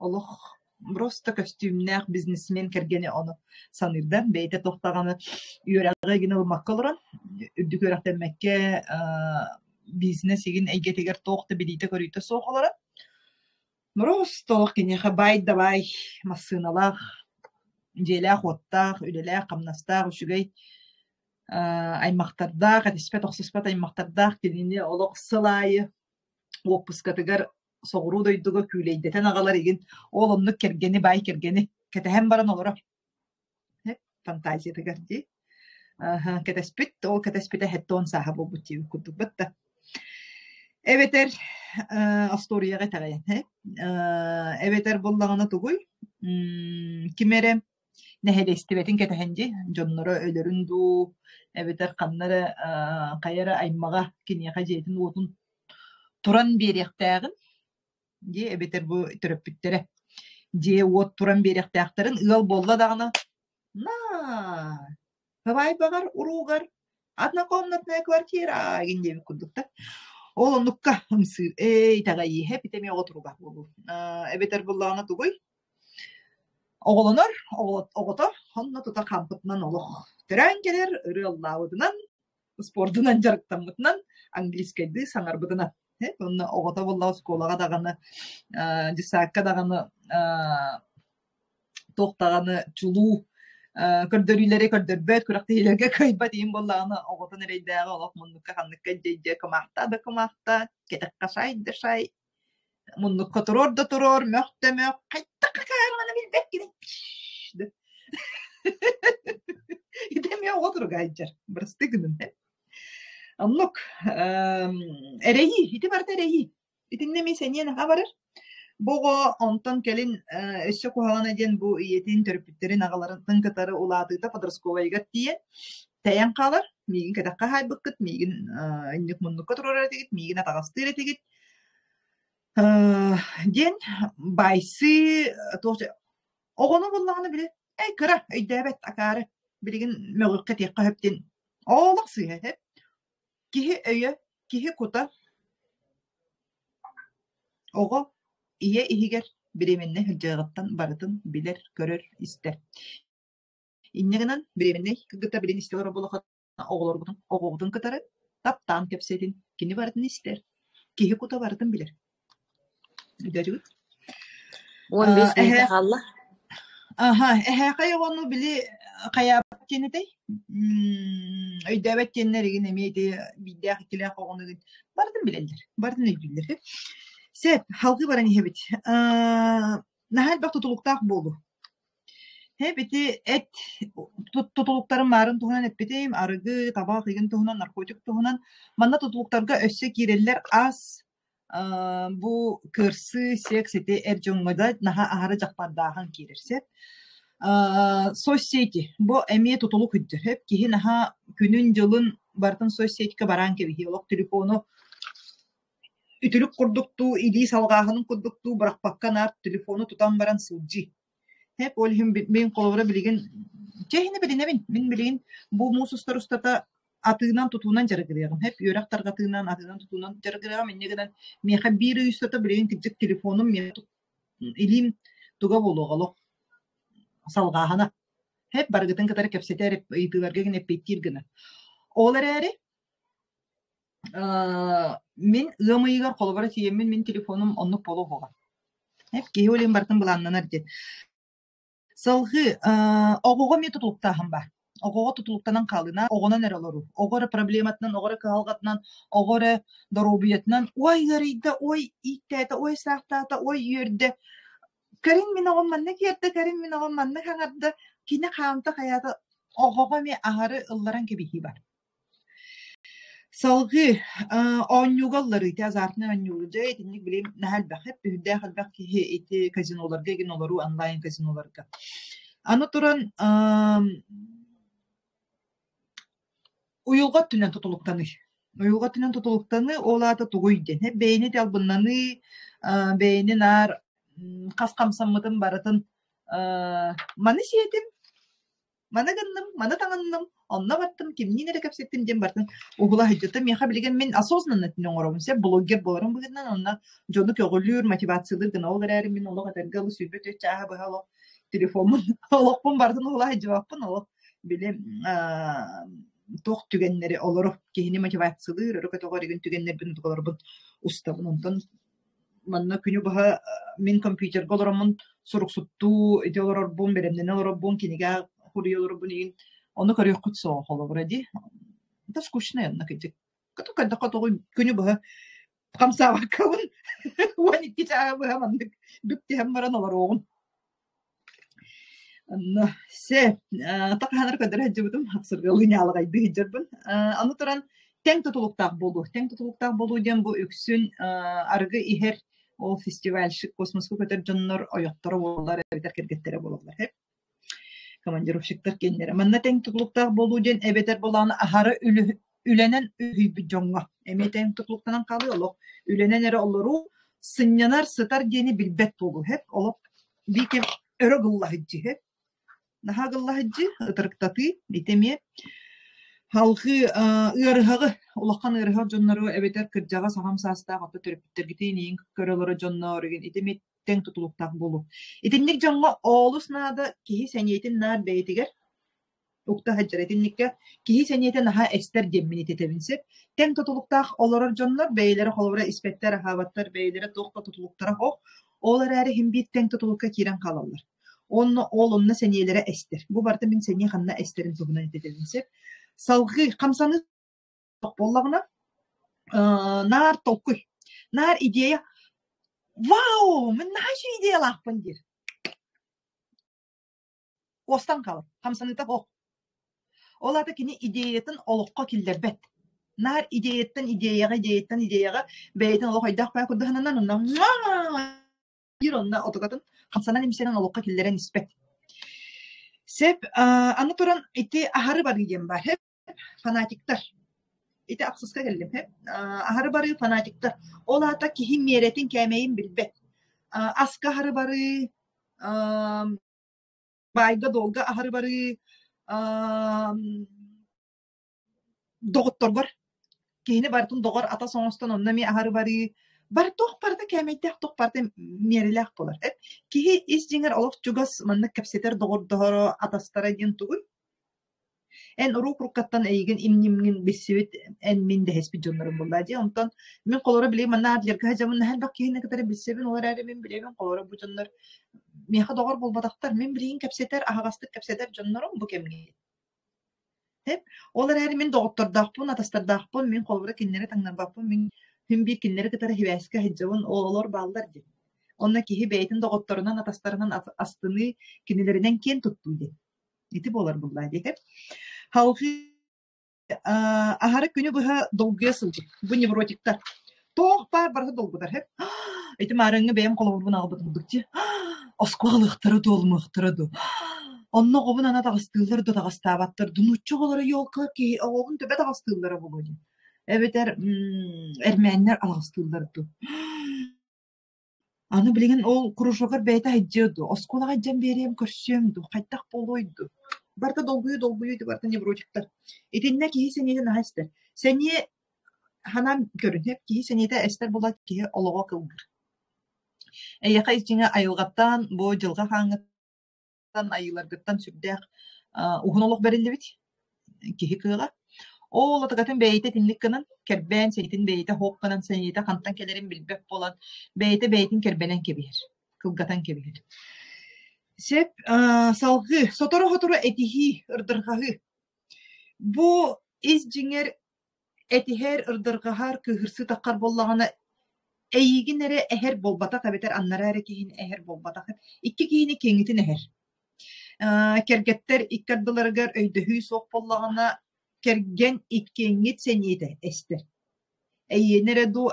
Олох просто көстүүмнээх бизнесмен кэргэни ону саныырда. Бэйэтэ туох даҕаны үөрэҕи игин ылыммакка олорон, үрдүк үөрэхтэммэккэ бизнес игин эйгэтигэр туох да билиитэ-көрүүтэ суох олорон, просто олох киниэхэ баай да баай массыыналаах, дьиэлээх-уоттаах, үлэлээх-хамнастаах үчүгэй аймахтардаах, этиспэт-охсуспат аймахтардаах кинини олох сыл аайы уоппускатыгар соҕуруу дойдуга күүлэйдэтэн аҕалар игин ол оннук кэргэни баай кэргэни кэтэһэн баран олоро фантазиятыгар дии кэтэспит ол кэтэспитэ 70 сааһа буолбут диэбит курдук батта эбэтэр остуоруйаҕа итэҕэйэн эбэтэр буоллаҕына тугуй ким эрэ нэһилиэстибэтин кэтэһэн дии дьонноро өлөрүн дуу эбэтэр ханна эрэ хайа эрэ аймаҕа киниэхэ дьиэтин-уотун туран биэриэхтээҕин дии эбэтэр бу төрөппүттэрэ дьиэ-уот туран биэриэхтээхтэрин ыал буолла даҕаны на бабай баҕар уруугар однокомнатная квартира игин диэбит курдук да ол оннукка ымсыыр ээ итэҕэйииһэ ити эмиэ оҕо туруга буолуо эбэтэр буоллаҕына тугуй оҕолонор оҕото онно тута хаампытынан олох төрөөн кэлэр ырыаллаабытынан спордунан дьарыктаммытынан, английскайдыы саҥарбытынан. Уонна оҕото буолла оскуолаҕа даҕаны, дьыссаакка даҕаны туох даҕаны чулуу көрдөрүүлэри көрдөрбөт, күрэхтэһиилэргэ кыайбат иһин буоллаҕына оҕотун эрэйдээҕи олох муннукка ханныкка дьэ-дьэ кымаахтаа да кымаахтаа, кэтэххэ шай да шай. Муннукка туруор да туруор, мөх да мөх, хайдах какаарыманы билбэккиний? Ити эмиэ оҕо туруга сылдьар, бырастыы гынын. Оннук эрэйии, ити барыта эрэйии. Итиннэ эмиэ сэниэ наһаа барар. Бу оҕо онтон кэлин өссө куһаҕана диэн бу ийэтин, төрөппүттэрин, аҕаларын кытары улаатыыта подростковайыгар тиийэн тэйэн хаалар. Миигин кэтэххэ хаайбыккыт, миигин инник муннукка туруорар этигит, миигин атаҕастыыр этигит диэн байсыы туох оҕону буллаҕына били эй кыра өйдөөбөт акаары билигин мөҕүөххэ этиэххэ сөп диэн олох сыыһа этэ. Киһи өйө, киһи кута оҕо ийэ иһигэр беременнэй сылдьыаҕыттан барытын билэр, көрөр, истэр. Инньэ гынан беременнэй кыргыттар билигин истэ олорор буоллаххына оҕолоргутун, оҕоҕутун кытары таптаан кэпсэтин, кини барытын истэр, киһи кута барытын билэр. Өйдөөтүгүт? 15 мүнүүтэ Эһээ хаалла. Аха, эһээхэй оҕону били хайаабат диэн этэй? Өйдөөбөт диэннэр игин эмиэ ити биирдээх иккилээх оҕону игин барытын билэллэр, барытын өйдүүллэр. Сөп, салгыы баран иһэбит. Наһаа элбэх тутулуктаах буолуу. Һэп ити эт тутулуктарын маарын туһунан эппитим, арыгы, табах игин туһунан, наркотик туһунан. Манна тутулуктарга өссө киирэллэр ас, бу кырсыы, секс ити эр дьоҥҥо да наһаа аһары дьахтардааһын киирэр сөп. Соцсети бу эмиэ тутулук үрдүр сөп. Киһи наһаа күнүн-дьылын барытын соцсетька бараан кэбиһиэ. Олох телефону үтүлүк курдуктуу, илии салҕааһынын курдуктуу бырахпакка наар телефону тутан баран сылдьыы. Һэп ол иһин мин холобура билигин чэ иһинэ билинэбин. Мин билигин бу муус устар устата атыынан-тутуунан дьарыгырыаҕым. Һэп үөрэх тарҕатыынан, атыынан-тутуунан дьарыгырыаҕым. Инньэ гынан миэхэ биир ый устата билигин кырдьык телефонум миэхэ илиим туга буолуоҕа олох салҕааһына. Һэп барыгытын кытары кэпсэтэр, ыйытыыларга гин эппиэттиир гына. Ол эрээри мин ыам ыйыгар холобура тиийэммин мин телефонум оннук буолуо суоҕа. Эп киһи ол иһин барытын былааннанар диэн. Салгыы оҕоҕо эмиэ тутулуктааһын баар. Оҕоҕо тутулуктанан хаалына, оҕонон эрэ олоруу. Оҕо эрэ проблематынан, оҕо эрэ кыһалҕатынан, оҕо эрэ доруобуйатынан ой ыарыйда, ой ииттээтэ, ой саахтаата, ой үөрдэ. Кэлин мин оҕом манна киэрдэ, кэлин мин оҕом манна хаҥарда, кини хаамта хайаата оҕоҕо эмиэ аһары ылларан кэбиһии бар. Салгыы оонньууга ылларыы ити азартнай оонньуулар дьэ итинник билигин наһаа элбэх үрдээх элбэх киһи ити казиноларга игин олоруу онлайн казиноларга. Аны туран уйулҕа өттүнэн тутулуктаныы. Уйулҕа өттүнэн тутулуктаныы ол аата тугуй диэн бэйэни албыннаныы, бэйэни наар хас хамсаммытын барытын маны сиэтим, Маны гынным, маны таҥынным, онно баттым, кимниин эрэ кэпсэттим диэн барытын уһула сылдьыбытым. Миэхэ билигин мин осознанно итини оҥоробун сөп, блогер буоларым быһыытынан онно дьону көҕүлүүр, мотивациялыыр гына ол эрээри мин олох этэргэ дылы 24 чааһы быһа олох телефоммун олохпун барытын уһула сылдьыбаппын олох били туох түгэннэри олору киһини мотивациялыыр, өрө көтөҕөр игин түгэннэрбин олорбун устабын. Онтон Манна күнү быһа мин компьютерга олороммун суруксуттуу ити олорорбун, бэлэмнэнэ олорорбун, кинигэ суруйа олорорбун игин ону көрүөххүт суоҕа холобура дии. Это скучно онно кырдьык. Көрдөххө тоҕо күнү быһа хамсаабаккабын 12 чааһы быһа маннык бүк түһэн баран олоруоҕум. Онно се тахаанар көрдөрө сылдьыбытым, сыргылыы ньаалаҕайдыы сылдьарбын. Аны туран тэҥ тутулуктаах буолуу. Тэҥ тутулуктаах буолуу диэн бу үксүн арыгы иһэр ол фестивальщик космоска көтөр дьоннор ойохторо буолаллар эбэтэр кэргэттэрэ буолаллар. Командировщиктар киэннэрэ. Манна тэҥ тутулуктаах буолуу диэн эбэтэр буолааны аһары үлэнэн үһүйбүт дьоҥҥо эмиэ тэҥ тутулуктанан хаалыы олох үлэнэн эрэ олоруу сынньанар сытар диэни билбэт буолуу һэп олох биир кэм өрө гыллаһыдьы һэп наһаа гыллаһыдьы ытырыктатыы ити эмиэ Салҕыы ыарыһаҕы, улахан ыарыһах дьоннору эбэтэр кырдьаҕас аҕам саастаах ото төрөппүттэргитин иин көрө олорор дьонноор игин ити эмиэ тэҥ тутулуктаах буолуо. Итинник дьоҥҥо олус наада киһи сэниэтин наар бэйэтигэр укта сылдьар. Итинниккэ киһи сэниэтэ наһаа эстэр диэммин ититэбин сөп. Тэҥ тутулуктаах олорор дьоннор бэйэлэрэ холобура испэттэр, аһаабаттар, бэйэлэрэ туох да тутулуктара суох. Ол эрээри иһин биир тэҥ тутулукка киирэн хаалаллар. Уонна ол онно сэниэлэрэ эстэр. Бу барыта мин сэниэ ханна эстэрин туһунан итэтэбин сөп. Салҕыы хамсаныы буоллаҕына, наар толкуй, наар идея. Вау, мин наһаа үчүгэй идеялаахпын диир. Уостан хаалар, хамсаныыта суох. Ол аата кини идеятын олоххо киллэрбэт. Наар идеяттан идеяҕа, идеяттан идеяҕа бэйэтин олох өйдөөх баа курдуһанынан онно диир онно отугатын хамсанан-имсэнэн олоххо киллэрэн испэт. Сөп, аны туран ити аһары барыы диэн баар. Фанатиктар. Ити ахсыска кэллим. Аһары барыы фанатиктар. Ол аата киһи миэрэтин кээмэйин билбэт. Аска аһары барыы, баайга-дуолга аһары барыы, доҕотторгор киһини барытын доҕор атас оҥостон онно эмиэ аһары барыы бары туох барыта кээмэйдээх туох барыта миэрэлээх буолар. Киһи ис дьиҥэр олох чугас маннык кэпсэтэр доҕордоһоро атастара диэн тугуй? Эн урук-уруккаттан эйигин им-ньимҥин билсибит, эн-мин дэһиспит дьоннорум буоллаа дии. Онтон мин холоро билигин манна Адлерга сылдьабын, наһаа элбэх киһини кытары билсэбин, ол эрээри мин билэбин холоро бу дьоннор миэхэ доҕор буолбатахтар. Мин билигин кэпсэтэр, аһаҕастык кэпсэтэр дьоннорум бу кэмҥэ. Сөп. Ол эрээри мин доҕоттордоохпун, атастардаахпын, мин холобура кинилэри таҥнарбаппын, мин син биир кинилэри кытары сибээскэ сылдьабын, олор бааллар дии. Онно киһи бэйэтин доҕотторунан, атастарынан астыныы, кинилэринэн киэн туттуу диэн. Ити буолар буоллаа диэхэ. Халҕыы аһары күнү быһа долгуйа сылдьар. Бу невротиктар. Туох баар барыта долгутар. Ити маарыҥҥы бэйэм холобурбун аҕалбыт курдук дии. Оскуолалыахтара дуо, олумуохтара дуо? Онно оҕобун ана таҕыстыыллар да таҕыстаабаттар дуу? Нуучча оҕолоро елка киһи оҕобун төбө таҕыстыыллара буолуо дии. Эбэтэр эрмээннэр алҕастыыллар дуу? Аны билигин ол кружогар бэйэтэ сылдьыа дуо, оскуолаҕа илдьэн биэриэм, көрсүөм дуу, хайдах буолуой дуу? Барыта долгуйуу-долгуйуу ити барыта невротиктар. Итиннэ киһи сэниэтин наһаа эстэр. Сэниэ ханаан көрүнэр, киһи сэниэтэ эстэр буолла киһи олоҕо кылгыыр. Эйиэхэ ис дьиҥэ айылҕаттан, бу дьылҕа хааҥҥыттан, айыыларгыттан сүрдээх уһун олох бэриллибит киһи кыаҕа. Ол атыгатын бэйэтэ итинник гынан, кэрбээн, сэниэтин бэйэтэ хоп гынан, сэниэтэ хантан кэлэрин билбэт буолан, бэйэтэ бэйэтин кэрбэнэн кэбиһэр, кылгатан кэбиһэр. Сөп, салҕыы, сотору-сотору этиһии, ырдырҕаһыы. Бу ис дьиҥэр этиһэр, ырдырҕаһар, кыыһырсыы таххар буоллаҕына, эйиигин эрэ эһэр буолбатах эбэтэр аннараа эрэ киһини эһэр буолбатах, икки киһини киэҥитин эһэр. Кэргэттэр икки ардыларыгар өйдөһүү суох буоллаҕына, кэргэн иккиэҥҥит сэниэтэ эстэр. Эйиэнэ эрэ дуу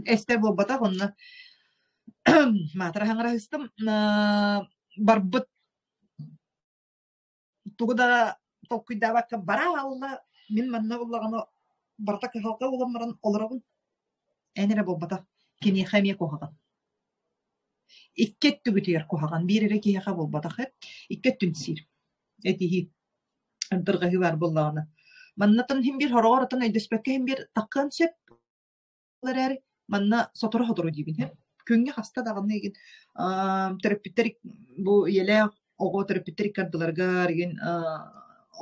эстэр буолбатах, онно маатыра хаҥыраһыстым барбыт тугу да толкуйдаабакка бара хаалла, мин манна буоллаҕына барыта кыһалҕа буолан баран олоробун. Эн эрэ буолбатах, киниэхэ эмиэ куһаҕан. Икки өттүгүтүгэр куһаҕан, биир эрэ киһиэхэ буолбатах эт, икки өттүн сиир, этиһии, ырдырҕаһыы баар буоллаҕына. Маннатан иһин биир хороҕор отон өйдөспөккө иһин биир таххыан сөп Ол эрээри манна сотору-сотору диибин иһин күҥҥэ хаста даҕаны игин төрөппүттэр бу ийэлээх оҕо төрөппүттэр икки ардыларыгар игин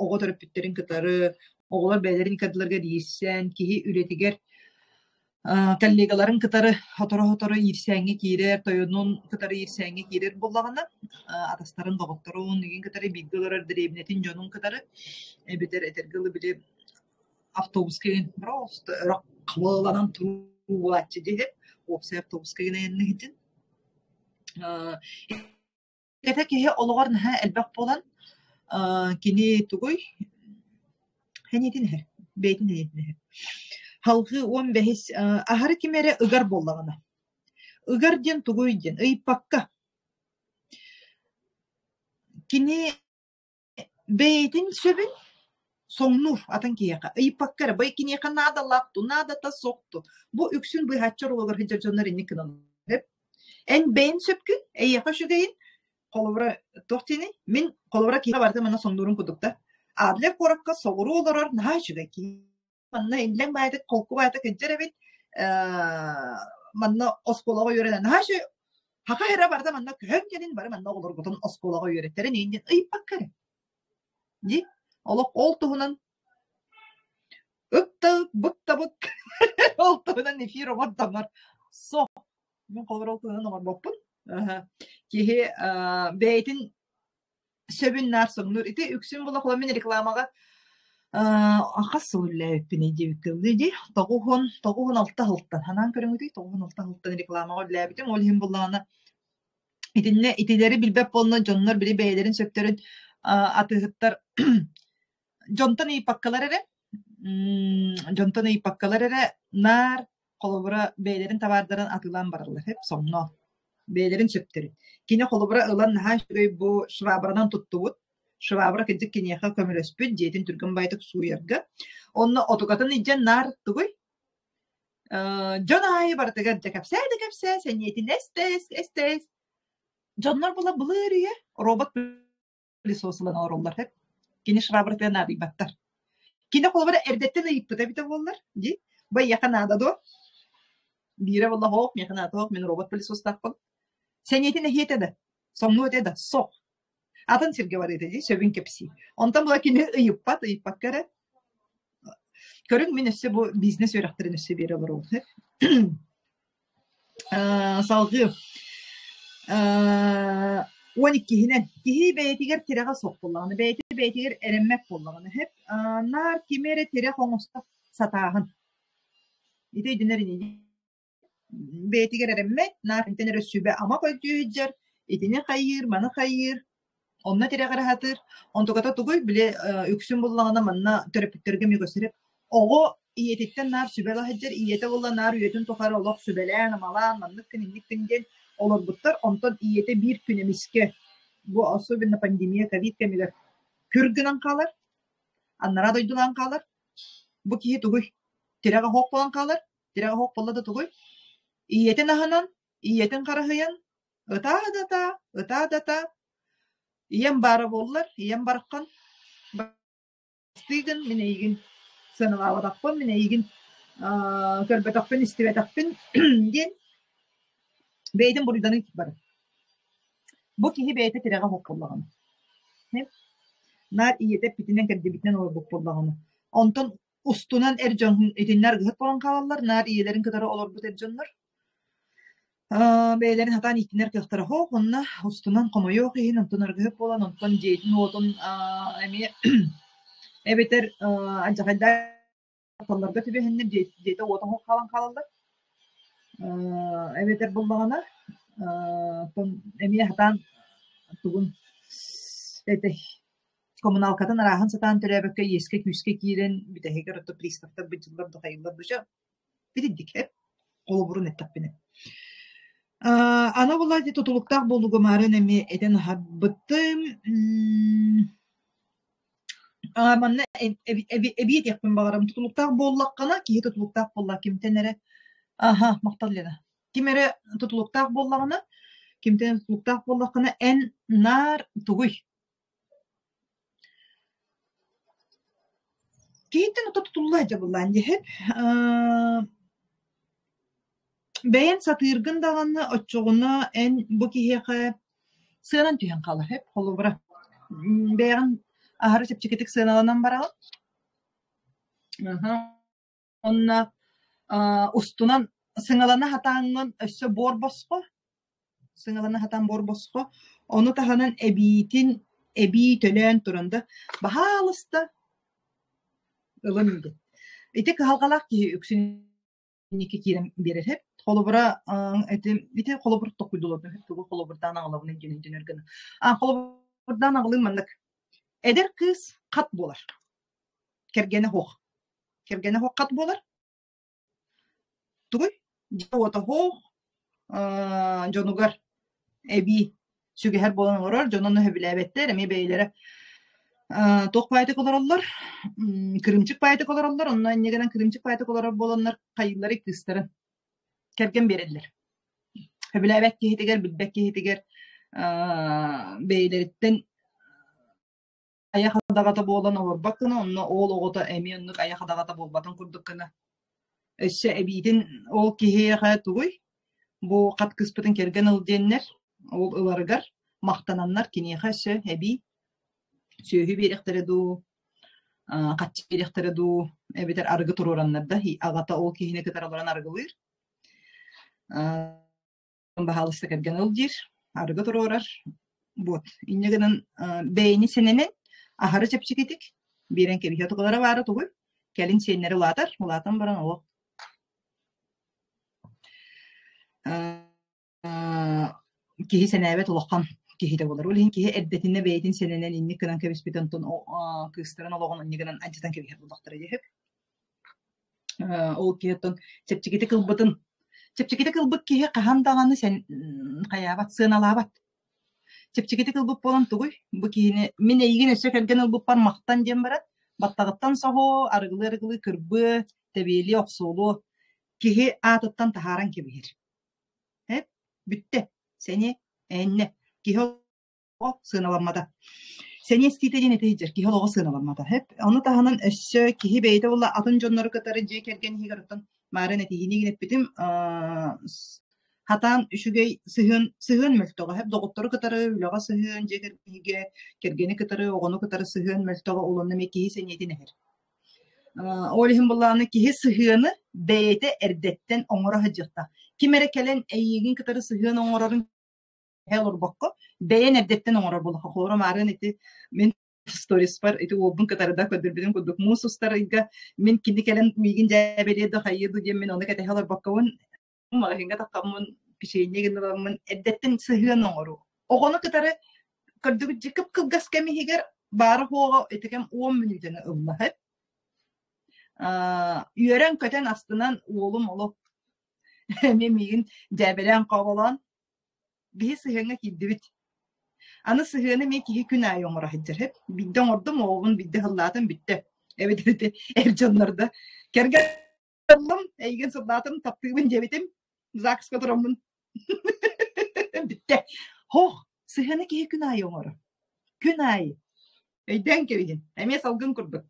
оҕо төрөппүттэрин кытары оҕолор бэйэлэрин икки ардыларыгар иирсэн киһи үлэтигэр коллегаларын кытары сотору-сотору иирсээҥҥэ киирэр, тойонун кытары иирсээҥҥэ киирэр буоллаҕына, атастарын, доҕотторун игин кытары бииргэ олорор дэриэбинэтин дьонун кытары эбэтэр этэргэ дылы били автобуска игин просто өрө хабылланан туруу буолааччы диэһит уопсай автобуска игин айанныһытын этэ киһи олоҕор наһаа элбэх буолан кини тугуй сэниэтин иһэр бэйэтин сэниэтин иһэр Салҕыы 15 аһары ким эрэ ыгар буоллаҕына ыгар диэн тугуй диэн ыйыппакка кини Бэйэтин сөбүн соҥнуур атын киһиэхэ, ыйыппакка эрэ, бай киниэхэ наадалаах дуу, наадата суох дуу. Бу үксүн быыһааччы оруолугар сылдьар дьоннор инник гыналлар. Эн бэйэн сөпкүн, эйиэхэ үчүгэйин, холобура, туох диэний, мин холобура киһиэхэ барыта манна соҥнуурум курдук да. Адлер куоракка соҕуруу олорор наһаа үчүгэй киһи. Манна иллэҥ баайдык, холку баайдык сылдьар эбит. Манна оскуолаҕа үөрэнэн наһаа үчүгэй. Хаха эрэ барыта манна көһөн кэлин, бары манна оҕолоргутун оскуолаҕа үөрэттэрин иһин диэн ыйыппакка эрэ. Дии. Олох ол туһунан ык да ык, бык да бык ол туһунан эфир оҥордоҥор суох. Мин холобур ол туһунан оҥорбоппун. Киһи бэйэтин сөбүн наар соҥнуур. Ити үксүн була холобур мин рекламаҕа Хас сыл үлэлээбиппиний диэбиккэ дылы дии, 96 сылтан, санаан көрөҥүтүй, 96 сылтан рекламаҕа үлэлээбитим. Ол иһин буоллаҕына итиннэ итилэри билбэт буолна дьоннор били бэйэлэрин сөптөрүн атыыһыттар дьонтон ыйыппаккалар эрэ, дьонтон ыйыппаккалар эрэ наар холобура бэйэлэрин табаардарын атыылаан бараллар эп сонно бэйэлэрин сөптөрүн. Кини холобура ылан наһаа үчүгэй бу швабранан туттубут. Швабра кырдьык киниэхэ көмөлөспүт, дьиэтин түргэн баайытык сууйарга. Онно отукатын илдьэн наар тугуй? Дьон аайы барытыгар дьэ кэпсээ да кэпсээ, сэниэтин эс-тэс, эс-тэс. Дьоннор була былыр үйэ робот пылесос ылан олороллор эт. Кини швабратыгар наадыйбаттар. Кини холобура эрдэттэн ыйыппыта эбитэ буоллар, дии, бу эйиэхэ наада дуо? Биирэ буолла һоох, миэхэ наада һоох, мин робот пылесостаахпын. Сэниэтин эһиэтэ да, соҥнуо этэ да, сох. Атын сиргэ барыа этэ дии, сөбүн кэпсии. Онтон була кини ыйыппат, ыйыппакка эрэ көрүҥ мин өссө бу бизнес үөрэхтэрин өссө биэрэ олоробун. Салгыы 12-һинэн киһи бэйэтигэр тирэҕэ суох буоллаҕына, бэйэтэ бэйэтигэр эрэммэт буоллаҕына сөп, наар кими эрэ тирэх оҥосто сатааһын. Ити өйдөнөр ини Бэйэтигэр эрэммэт, наар итинтэн эрэ сүбэ-ама көрдүү сылдьар, итини хайыыр, маны хайыыр, онно тирэҕирэ сатыыр. Онтуката тугуй, били үксүн буллаҕына манна төрөппүттэргэ эмиэ көстөр Оҕо ийэтиттэн наар сүбэ ыла сылдьар, ийэтэ буолла наар үйэтин тухары олох сүбэлээн-амалаан, маннык гын, инник гын диэн олорбуттар. Онтон ийэтэ биир күн эмискэ, бу особенно пандемия, ковид кэмигэр күр гынан хаалар, анараа дойдулаан хаалар. Бу киһи тугуй, тирэҕэ суох буолан хаалар, тирэҕэ суох буолла да тугуй, ийэтин аһынан, ийэтин харыһыйан, ытаа да ытаа, ытаа да ытаа, ийэм баара буоллар, ийэм бараххан Бастыыгын мин эйигин сыаналаабатахпын, мин эйигин көрбөтөхпүн, истибэтэхпин диэн бэйэтин буруйданыы барар. Бу киһи бэйэтэ тирэҕэ суох буоллаҕына. Наар ийэтэ эппитинэн кэрдибитинэн олорбут буоллаҕына. Онтон устунан эр дьон итиннэ аргыһыт буолан хаалаллар, наар ийэлэрин кытары олорбут эр дьоннор Бэйэлэрин сатаан ииттинэр кыахтара суох уонна устунан хомойуох иһин онтон аргыһыт буолан, онтон дьиэтин-уотун эмиэ эбэтэр алдьархайдаах дьахталларга түбэһэннэр дьиэтэ-уота суох хаалан хаалаллар. Эбэтэр буоллаҕына оттон эмиэ сатаан тугун этэй коммуналкатын арааһын сатаан төрөөбөккө иэскэ-күүскэ киирэн бүтэһигэр ото приставтар быдьыллар да хайыыллар да Битирдик холобурун эттэхпинэ. Аны була ити тутулуктаах буолууга маарын эмиэ этэн аһарбытым. Манна эбии этиэхпин баҕарабын. Тутулуктаах буоллаххына, киһи тутулуктаах буолла кимтэн эрэ аха, махтал Лена. Ким эрэ тутулуктаах буоллаҕына, кимтэн тутулуктаах буоллаххына, эн наар тугуй? Киһиттэн ото тутулла сылдьабыллаан диэһит Бэйэн сатыыргын даҕаны оччоҕуна эн бу киһиэхэ сыанан түһэн хаалар сөп. Холобура, бэйэҕин аһары чэпчэкитик сыаналанан бараҕын. Уонна устунан сыҥалана сатааҥҥын өссө буор босхо, сыҥалана сатаан буор босхо, ону таһынан эбиитин эбии төлөөн туран да, баһаалыста ылын диэн. Ити кыһалҕалаах киһи үксүн инники киирэн биэрэр сөп. Холобура, ити ити холобур толкуйдууларбын сөп, тугу холобурдаан аҕалабын диэн өйдөнөр гына. Холобурдаан аҕалыым маннык. Эдэр кыыс хат буолар. Кэргэнэ суох. Кэргэнэ суох хат буолар. Тугуй? Дьиэ-уота суох, дьонугар эбии сүгэһэр буолан олорор, дьоно ону сөбүлээбэттэр, эмиэ бэйэлэрэ туох баайытык олороллор, кырыымчык баайытык олороллор, онно инньэ гынан кырыымчык баайытык олорор буоланнар хайыылларый кыыстарын кэргэн биэрэллэр. Сөбүлээбэт киһитигэр, билбэт киһитигэр бэйэлэриттэн айах адаҕата буолан олорбот гына, онно уол оҕото эмиэ оннук айах адаҕата буолбатын курдук гына. Өссө эбиитин ол киһиэхэ тугуй, бу хат кыыспытын кэргэн ыл диэннэр, ол ыларыгар махтананнар киниэхэ өссө эбии сүөһү биэриэхтэрэ дуу, хаччы биэриэхтэрэ дуу, эбэтэр арыгы туруораннар да, аҕата ол киһини кытары олорон арыгылыыр. Баһаалыста кэргэн ыл диир, арыгы туруорар. Вот. Инньэ гынан бэйэни сэнэнэн, аһары чэпчэкитик. Биэрэн кэбиһиэ. Отукалара баара тугуй? Кэлин сиэннэрэ улаатар, улаатан баран олох киһи сэнээбэт улахан киһитэ буолар. Ол иһин киһи эрдэтинэ бэйэтин сэнэнэн инник гынан кэбиспит онтон кыыстарын олоҕун инник гынан алдьатан кэбиһэр буоллахтара диэһик. Ол киһи оттон чэпчэкитик ылбытын чэпчэкитик ылбыт киһи хаһан даҕаны сэн хайаабат, сыаналаабат. Чэпчэкитик ылбыт буолан тугуй? Бу киһини мин эйигин өссө кэргэн ылбыппар махтан диэн баран, баттаҕыттан соһуо, арыгылыы-арыгылыы кырбыа, тэбиэлиэ, охсуолуо киһи аатыттан таһааран кэбиһэр. Эп, бүттэ, сэниэ, эһиннэ. Киһи олоҕо сыаналаммата. Сэниэ эстиитэ диэн этэ сылдьар, киһи олоҕо сыаналаммата. Эп, ону таһынан өссө киһи бэйэтэ буолла атын дьоннору кытары дьиэ кэргэн иһигэр оттон маарын этиһиини гин эппитим, хатаан үчүгэй сыһыан сыһыан мөлтөҕө эп доҕоттору кытары үлэҕэ сыһыан, дьиэ кэргэнигэ, кэргэни кытары, оҕону кытары сыһыан мөлтөҕө ол онно эмиэ киһи сэниэтин эһэр. Ол иһин былааны киһи сыһыаны бэйэтэ эрдэттэн оҥоро сылдьыахтаах. Ким эрэ кэлэн эйиигин кытары сыһыан оҥорорун олорбокко, бэйэн эрдэттэн оҥорор буоллахха. Холобура, маарыын ити мин сториспар ити уолбун кытары да көрдөрбүтүм курдук муус устар ыйга мин кини кэлэн миигин дьээбэлиэ да хайыа дуу диэн мин ону кэтэһэ олорбоккобун маҕаһыыҥҥа таххаммын печенье гына ыламмын эрдэттэн сыһыан оҥоруу. Оҕону кытары көрдүгүт дьи кып-кылгас кэм иһигэр баара-суоҕа ити кэм 10 мүнүүтэни ылла сөп. Үөрэн-көтөн астынан уолум олох эмиэ миигин дьээбэлээн хооболоон биһи сыһыаҥҥа киирдибит. Аны сыһыаны эмиэ киһи күн аайы оҥоро сылдьар сөп. Биирдэ оҥордум, оҕобун биирдэ сыллаатым бүттэ. Эбэтэр ити эр дьоннор да кэргэн Ыллым, эйигин сыллаатым, таптыыбын диэбитим, ЗАГСка тураммын бүттэ. Һох, сыһыаны киһи күн аайы оҥорор. Күн аайы. Өйдөөн кэбиһин. Эмиэ салгын курдук.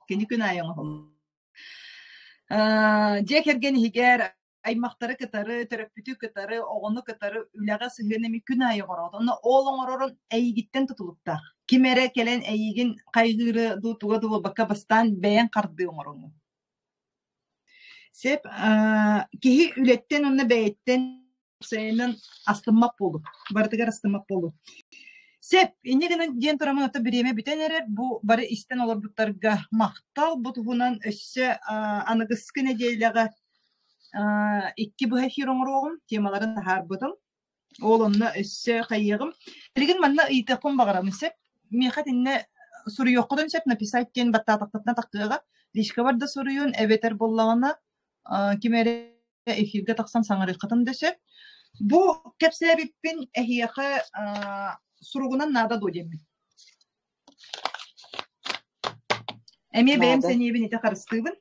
Кини күн аайы оҥоһуллар. Дьиэ кэргэн иһигэр аймахтары кытары, төрөппүтү кытары, оҕону кытары үлэҕэ сыһыан эмиэ күн аайы оҥороҕут. Онно ол оҥорорун эйигиттэн тутулуктаах. Ким эрэ кэлэн эйигин хайгыыры дуу, туга дуу буолбакка бастаан бэйэҥ хардыы оҥороҥҥун. Сөп, киһи үлэттэн уонна бэйэттэн уопсайынан астыммат буолуо, барытыгар астыммат буолуо. Сөп, инньэ гынан диэн тураммын ото бириэмэ бүтэн эрэр, бу бары истэн олорбуттарга махтал, бу туһунан өссө аныгыскы нэдиэлэҕэ икки быһа эфир оҥоруоҕум, темаларын таһаарбытым. Ол онно өссө хайыаҕым. Билигин манна ыйытыахпын баҕарабын сөп. Миэхэ итиннэ суруйуоххутун сөп, написать диэн баттаатаххытына тахтыаҕа. Личкабар да суруйун, эбэтэр буоллаҕына ким эрэ эфиргэ тахсан саҥарыаххытын да сөп. Бу кэпсээбиппин эһиэхэ суругунан наада дуо диэммин. Эмиэ бэйэм Наада. сэниэбин ити харыстыыбын.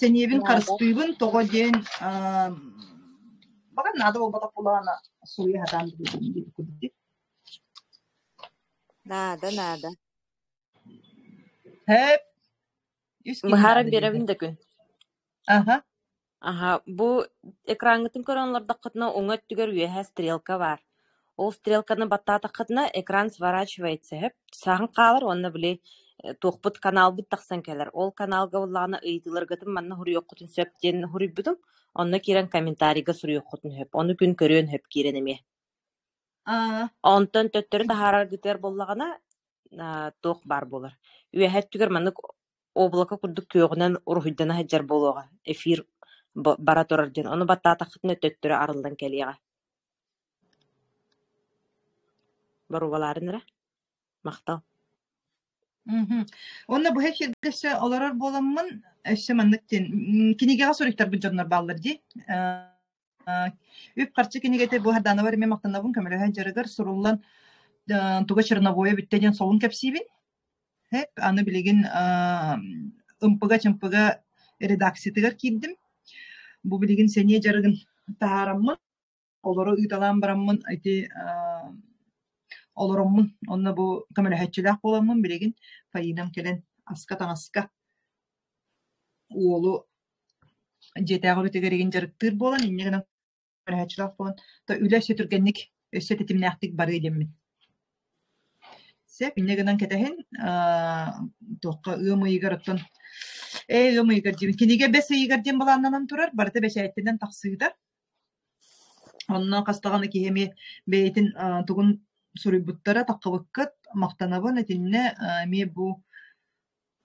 Сэниэбин Наада. харыстыыбын тоҕо диэн баҕар наада буолбатах буоллаҕына суруйа сатаан диэбит курдук. Наада, наада. Һэп, үс киһи Быһааран наада биэрэбин диэтэ. да күн. Аха. Аһа, бу экраҥҥытын көрөн олордоххутуна уҥа өттүгэр үөһэ стрелка баар. Ол стрелканы баттаатаххытына экран сворачивается сөп, саһан хаалар уонна били туохпут каналбыт тахсан кэлэр. Ол каналга буоллаҕына ыйытыыларгытын манна суруйуоххутун сөп диэн суруйбутум. Онно киирэн комментарийга суруйуоххутун сөп. Ону күн көрүөн сөп киирэн эмиэ. Аа, Онтон төттөрү таһаараргытыгар буоллаҕына туох баар буолар. Үөһэ өттүгэр маннык облако курдук күөҕүнэн уруһуйдана сылдьар буолуоҕа, эфир бара турар диэн, ону баттаатаххытына төттөрү арыллан кэлиэҕэ. Боруобалаарын эрэ. Махтал. Мгм. Уонна быһа эфиргэ өссө олорор буоламмын, өссө маннык диэн, кинигэҕэ суруйтарбыт дьоннор бааллар дии. Үп-харчы кинигэтэ бу Хардаанабар эмиэ махтанабын көмөлөһөн дьарыгар суруллан туга черновое бүттэ диэн солун кэпсиибин. Һэп, аны билигин ымпыга-чымпыга редакциятыгар киирдим. Бу билигин сэниэ дьарыгын таһаараммын, олору ыыталаан бараммын ити олороммун онно бу көмөлөһөөччүлээх буоламмын билигин Фаинам кэлэн аска-таҥаска уолу дьиэтээҕи үлэтигэр игин дьарыктыыр буолан, инньэ гынан көмөлөһөөччүлээх буолан, то үлэ өссө түргэнник, өссө тэтимнээхтик барыа диэммин. Сөп, инньэ гынан кэтэһин, туохха ыам ыйыгар оттон ээ ыам ыйыгар диэбин, кинигэ бэс ыйыгар диэн былааннанан турар, барыта бэчээттэнэн тахсыыта. Онно хас даҕаны киһи эмиэ бэйэтин тугун суруйбуттара таххыбыккыт махтанабын итиннэ эмиэ бу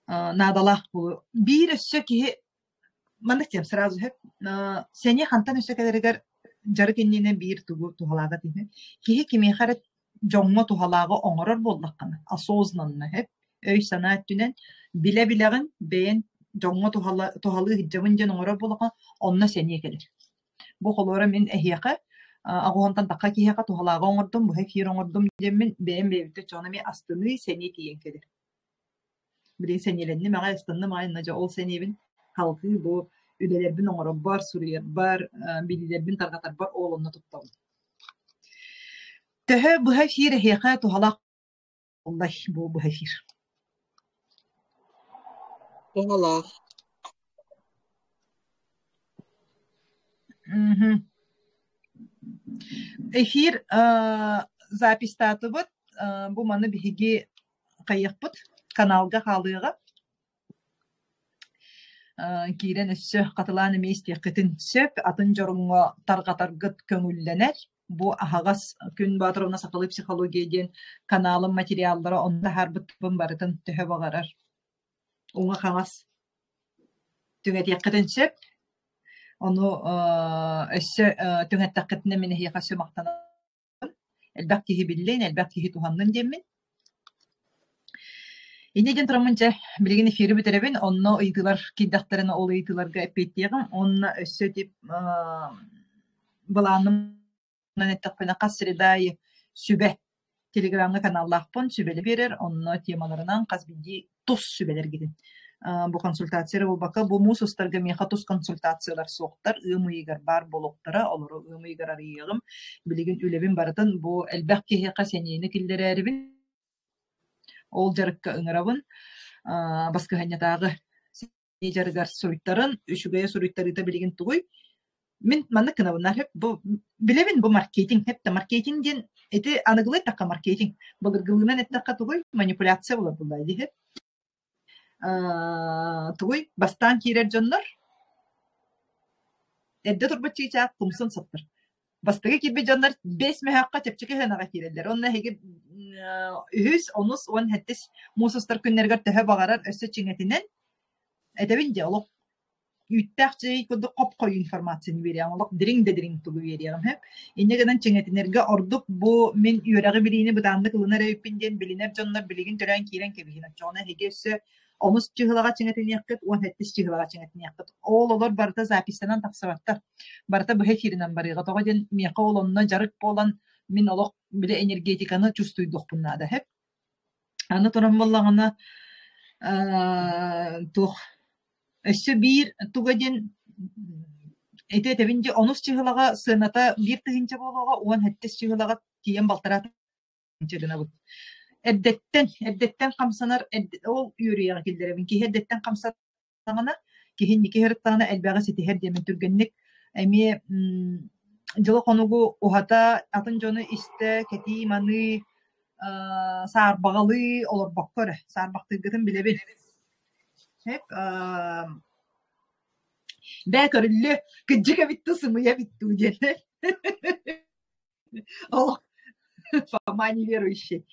наадалаах буолуо. Биир өссө киһи маннык диэм сразу сөп сэниэ хантан өссө кэлэригэр дьарык иннинэ биир тугу туһалааҕа этиһэ. Киһи кимиэхэ эрэ дьоҥҥо туһалааҕы оҥорор буоллаххына осознанно сөп өй-санаа өттүнэн билэ-билэҕин бэйэн дьоҥҥо туһалыы сылдьабын диэн оҥорор буоллаххына онно сэниэ кэлэр. Бу холобура мин эһиэхэ аҕыһонтон тахха киһиэхэ туһалааҕы оҥордум, быһа эфир оҥордум диэммин бэйэм бэйэбиттэн дьону эмиэ астыныы, сэниэ тиийэн кэлэр. Билигин сэниэлэнним аҕай, астынным аҕай, дьэ ол сэниэбин салгыы бу үлэлэрбин оҥорорбор, суруйарбар, билиилэрбин тарҕатарбар ол онно туттабын. Төһө быһа эфир эһиэхэ туһалаах буоллай бу быһа эфир? Туһалаах. Эфир записьтаатыбыт. Бу маны биһиги хайыахпыт каналга хаалыаҕа. Киирэн өссө хатылаан эмиэ истиэххитин сөп. Атын дьоруҥҥа тарҕатаргыт көҥүллэнэр. Бу аһаҕас Күн Боотуровна сахалыы психология диэн каналым материаллара онно таһаарбыппын барытын төһө баҕарар уҥа-хаҥас түҥэтиэххитин сөп. Ону өссө түҥэттэххитинэ мин эһиэхэ өссө махтанабын. Элбэх киһи биллин, элбэх киһи туһаннын диэммин. Инньэ диэн тураммын дьэ, билигин эфири бүтэрэбин, онно ыйытыылар киирдэхтэринэ ол ыйытыыларга эппиэттиэҕим уонна өссө тип былааным эттэхпинэ хас среда аайы сүбэ телеграмҥа каналлаахпын сүбэли биэрэр, онно темаларынан хас биирдии тус сүбэлэргитин бу консультация эрэ буолбакка, бу муус устарга миэхэ тус консультациялар суохтар, ыам ыйыгар баар буолуохтара, олору ыам ыйыгар арыйыаҕым. Билигин үлэбин барытын бу элбэх киһиэхэ сэниэни киллэрээрибин ол дьарыкка ыҥырабын. Баскыһыанньатааҕы дьарыгар суруйтарын, үчүгэйэ суруйтарыыта билигин тугуй? Мин маннык гынабын, бу билэбин бу маркетинг, эптэ маркетинг диэн ити аныгылыы эттэххэ маркетинг, былыргылыынан эттэххэ тугуй? Манипуляция буолар буоллаа дии. Тугуй? Бастаан киирэр дьоннор эрдэ турбут чыычаах тумсун саптар. Бастакы киирбит дьоннор 5 мөһөөххө чэпчэки сыанаҕа киирэллэр. Уонна эһиги үһүс, онус, уон сэттис муус устар күннэригэр төһө баҕарар өссө чиҥэтинэн этэбин дии олох үүттээх чэй курдук хоп-хойуу информацияны биэриэҕим, олох дириҥ да дириҥ тугу биэриэҕим сөп. Инньэ гынан чиҥэтинэргэ ордук бу мин үөрэҕи-билиини бытааннык ылынар эбиппин диэн билинэр дьоннор билигин төрөөн киирэн кэбиһин. Оччоҕуна эһиги өссө онус чыһылаҕа чиҥэтиниэххит, уон сэттис чыһылаҕа чиҥэтиниэххит. Ол олор барыта записьтанан тахсыбаттар. Барыта быһа эфиринэн барыаҕа. Тоҕо диэн миэхэ ол онно дьарык буолан мин олох били энергетиканы чувствуйдуохпун наада сөп. Аны туран буоллаҕына туох өссө биир туга диэн ити этэбин дии онус чыһылаҕа сыаната биир тыһыынча буолуоҕа уон сэттис чыһылаҕа тиийэн балтараа тыһыынча гынабыт. Эрдэттэн эрдэттэн хамсанар ол үөрүйэҕи киллэрэбин. Киһи эрдэттэн хамсанар киһи инники сырыттаҕына элбэҕи ситиһэр диэммин түргэнник эмиэ дьылы-хонугу уһата, атын дьону истэ, кэтии-маныы, саарбаҕалыы олорбокко эрэ, саарбахтыыргытын билэбин. Сөп Бээ көрүллүө, кырдьык эбит дуу, сымыйа эбит дуу диэн Олох Фома неверующий.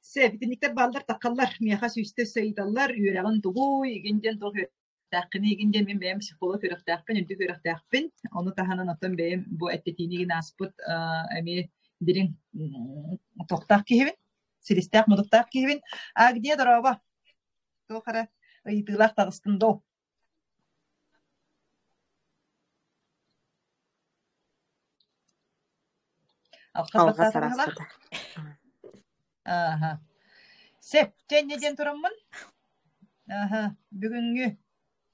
Сөп, итинниктэр бааллар таххаллар, миэхэ сүүстэ өссө ыйыталлар, үөрэҕин тугуй, игин диэн туох үөрэхтээххиний игин диэн мин бэйэм психолог үөрэхтээхпин, үрдүк үөрэхтээхпин. Ону таһынан оттон бэйэм бу эттэтиини игин ааспыт эмиэ дириҥ тохтоох киһибин, силистээх-мутуктаах киһибин. Агния, дорообо! Туох эрэ ыйытыылаах таҕыстым доо? Алҕас Алҕас баттаата быһыылаах. араспыта. Ааһа. Сөп, чэ инньэ диэн тураммын. Аһа, бүгүҥҥү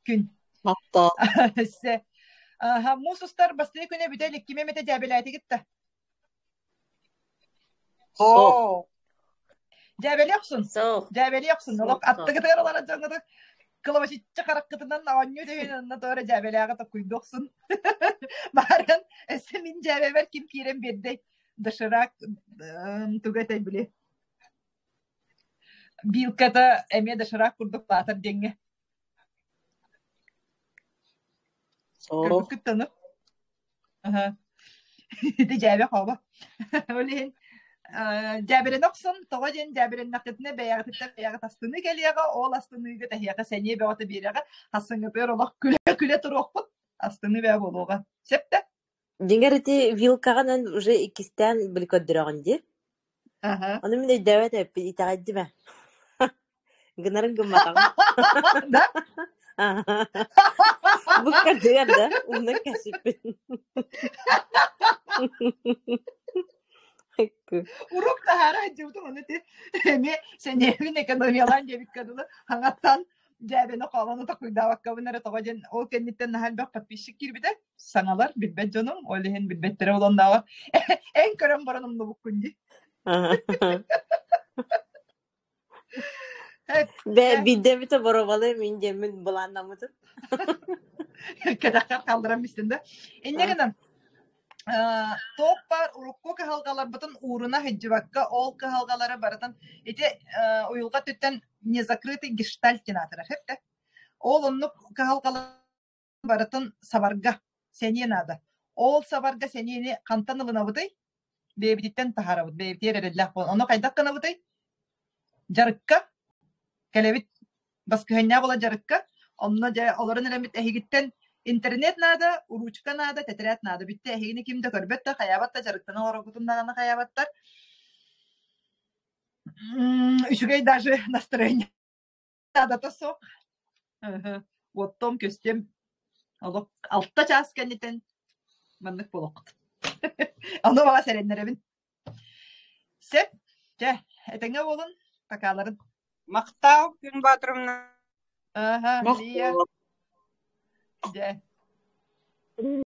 күн. Махтал. Өссө. Аһа, муус устар бастакы күнэ бүтэ илик ким эмэтэ дьээбэлээтигит да? Суох. Оо. Дьээбэлии охсун. Суох. Дьээбэлии охсун. Олох Суох, суох. аттыгытыгар олорор дьоҥҥутун кылабачыччы хараххытынан оонньуу түһүн онно тоҕо эрэ дьээбэлээҕи токкуйдуу охсун. Бааран өссө мин дьээбэбэр ким киирэн биэрдэй? Доширак тугу этэй били? Билката эмиэ доширак курдук баатар диэҥҥэ. Суох. Көрбүккүт да ону? Аһа. Ити дьээбэ хообо. Ол иһин Дьээбэрэнэ охсон, тоҕо диэн дьээбэрэннэххитинэ бэйэҕититтэн бэйэҕит астыныы кэлиэҕэ, ол астыныыга тэһиэхэ сэниэ бөҕөтө биэриэҕэ, хассыҥҥытыгар олох күлэ-күлэ туруохпут, астыныы бөҕө буолуоҕа. Сөп да? Дьиҥэр ити вилкаҕынан уже иккистээн били көрдөрөҕүн дии. Аха. Ону мин өйдөөбөт эбиппин, итэҕэйдим ээ. Гынарын гымматаҕым. Да? Бу кырдьыгар да, умнан кэпсиппин. Урук таһаара сылдьыбытым ону ити эмиэ сэниэбин экономиялаан диэбиккэ дылы хаҥаттан дьээбэни хоолону токуйдаабаккабын эрэ тоҕо диэн ол кэнниттэн наһаа элбэх подписчик киирбитэ саҥалар билбэт дьонум ол иһин билбэттэрэ олоннооҕор эн көрөн баран умнубуккун дии Бэ биирдэ эмитэ боруобалыам мин диэммин былааннаммытым. Кэтэххэр хаалларан бистин да. Инньэ гынан туох баар урукку кыһалҕаларбытын ууруна сылдьыбакка ол кыһалҕалары барытын ити уйулҕа өттүттэн незакрытый гештальт диэн аатырар сөп Ол оннук кыһалҕалар барытын сабарга сэниэ наада. Ол сабарга сэниэни хантан ылынабытый? Бэйэбититтэн таһаарабыт, бэйэбитигэр эрэллээх буолан. Ону хайдах гынабытый? Дьарыкка кэлэбит, баскыһыанньаах буолан дьарыкка, онно дьэ олорон эрэммит эһигиттэн интернет наада, уруучука наада, тэтэрээт наада. Бүттэ эһигини ким да көрбөт да, хайаабат да, дьарыктана олороргутун даҕаны хайаабаттар. Үчүгэй даже настроение наадата суох. Оттом көстүөм олох алта чаас кэнниттэн маннык буолуоххут. Ону баҕас эрэннэрэбин. Сөп, чэ, этэҥҥэ буолун, покаларын. Махтал, Күн Баатыровна. Аха, Лия. Махтал. Дьэ.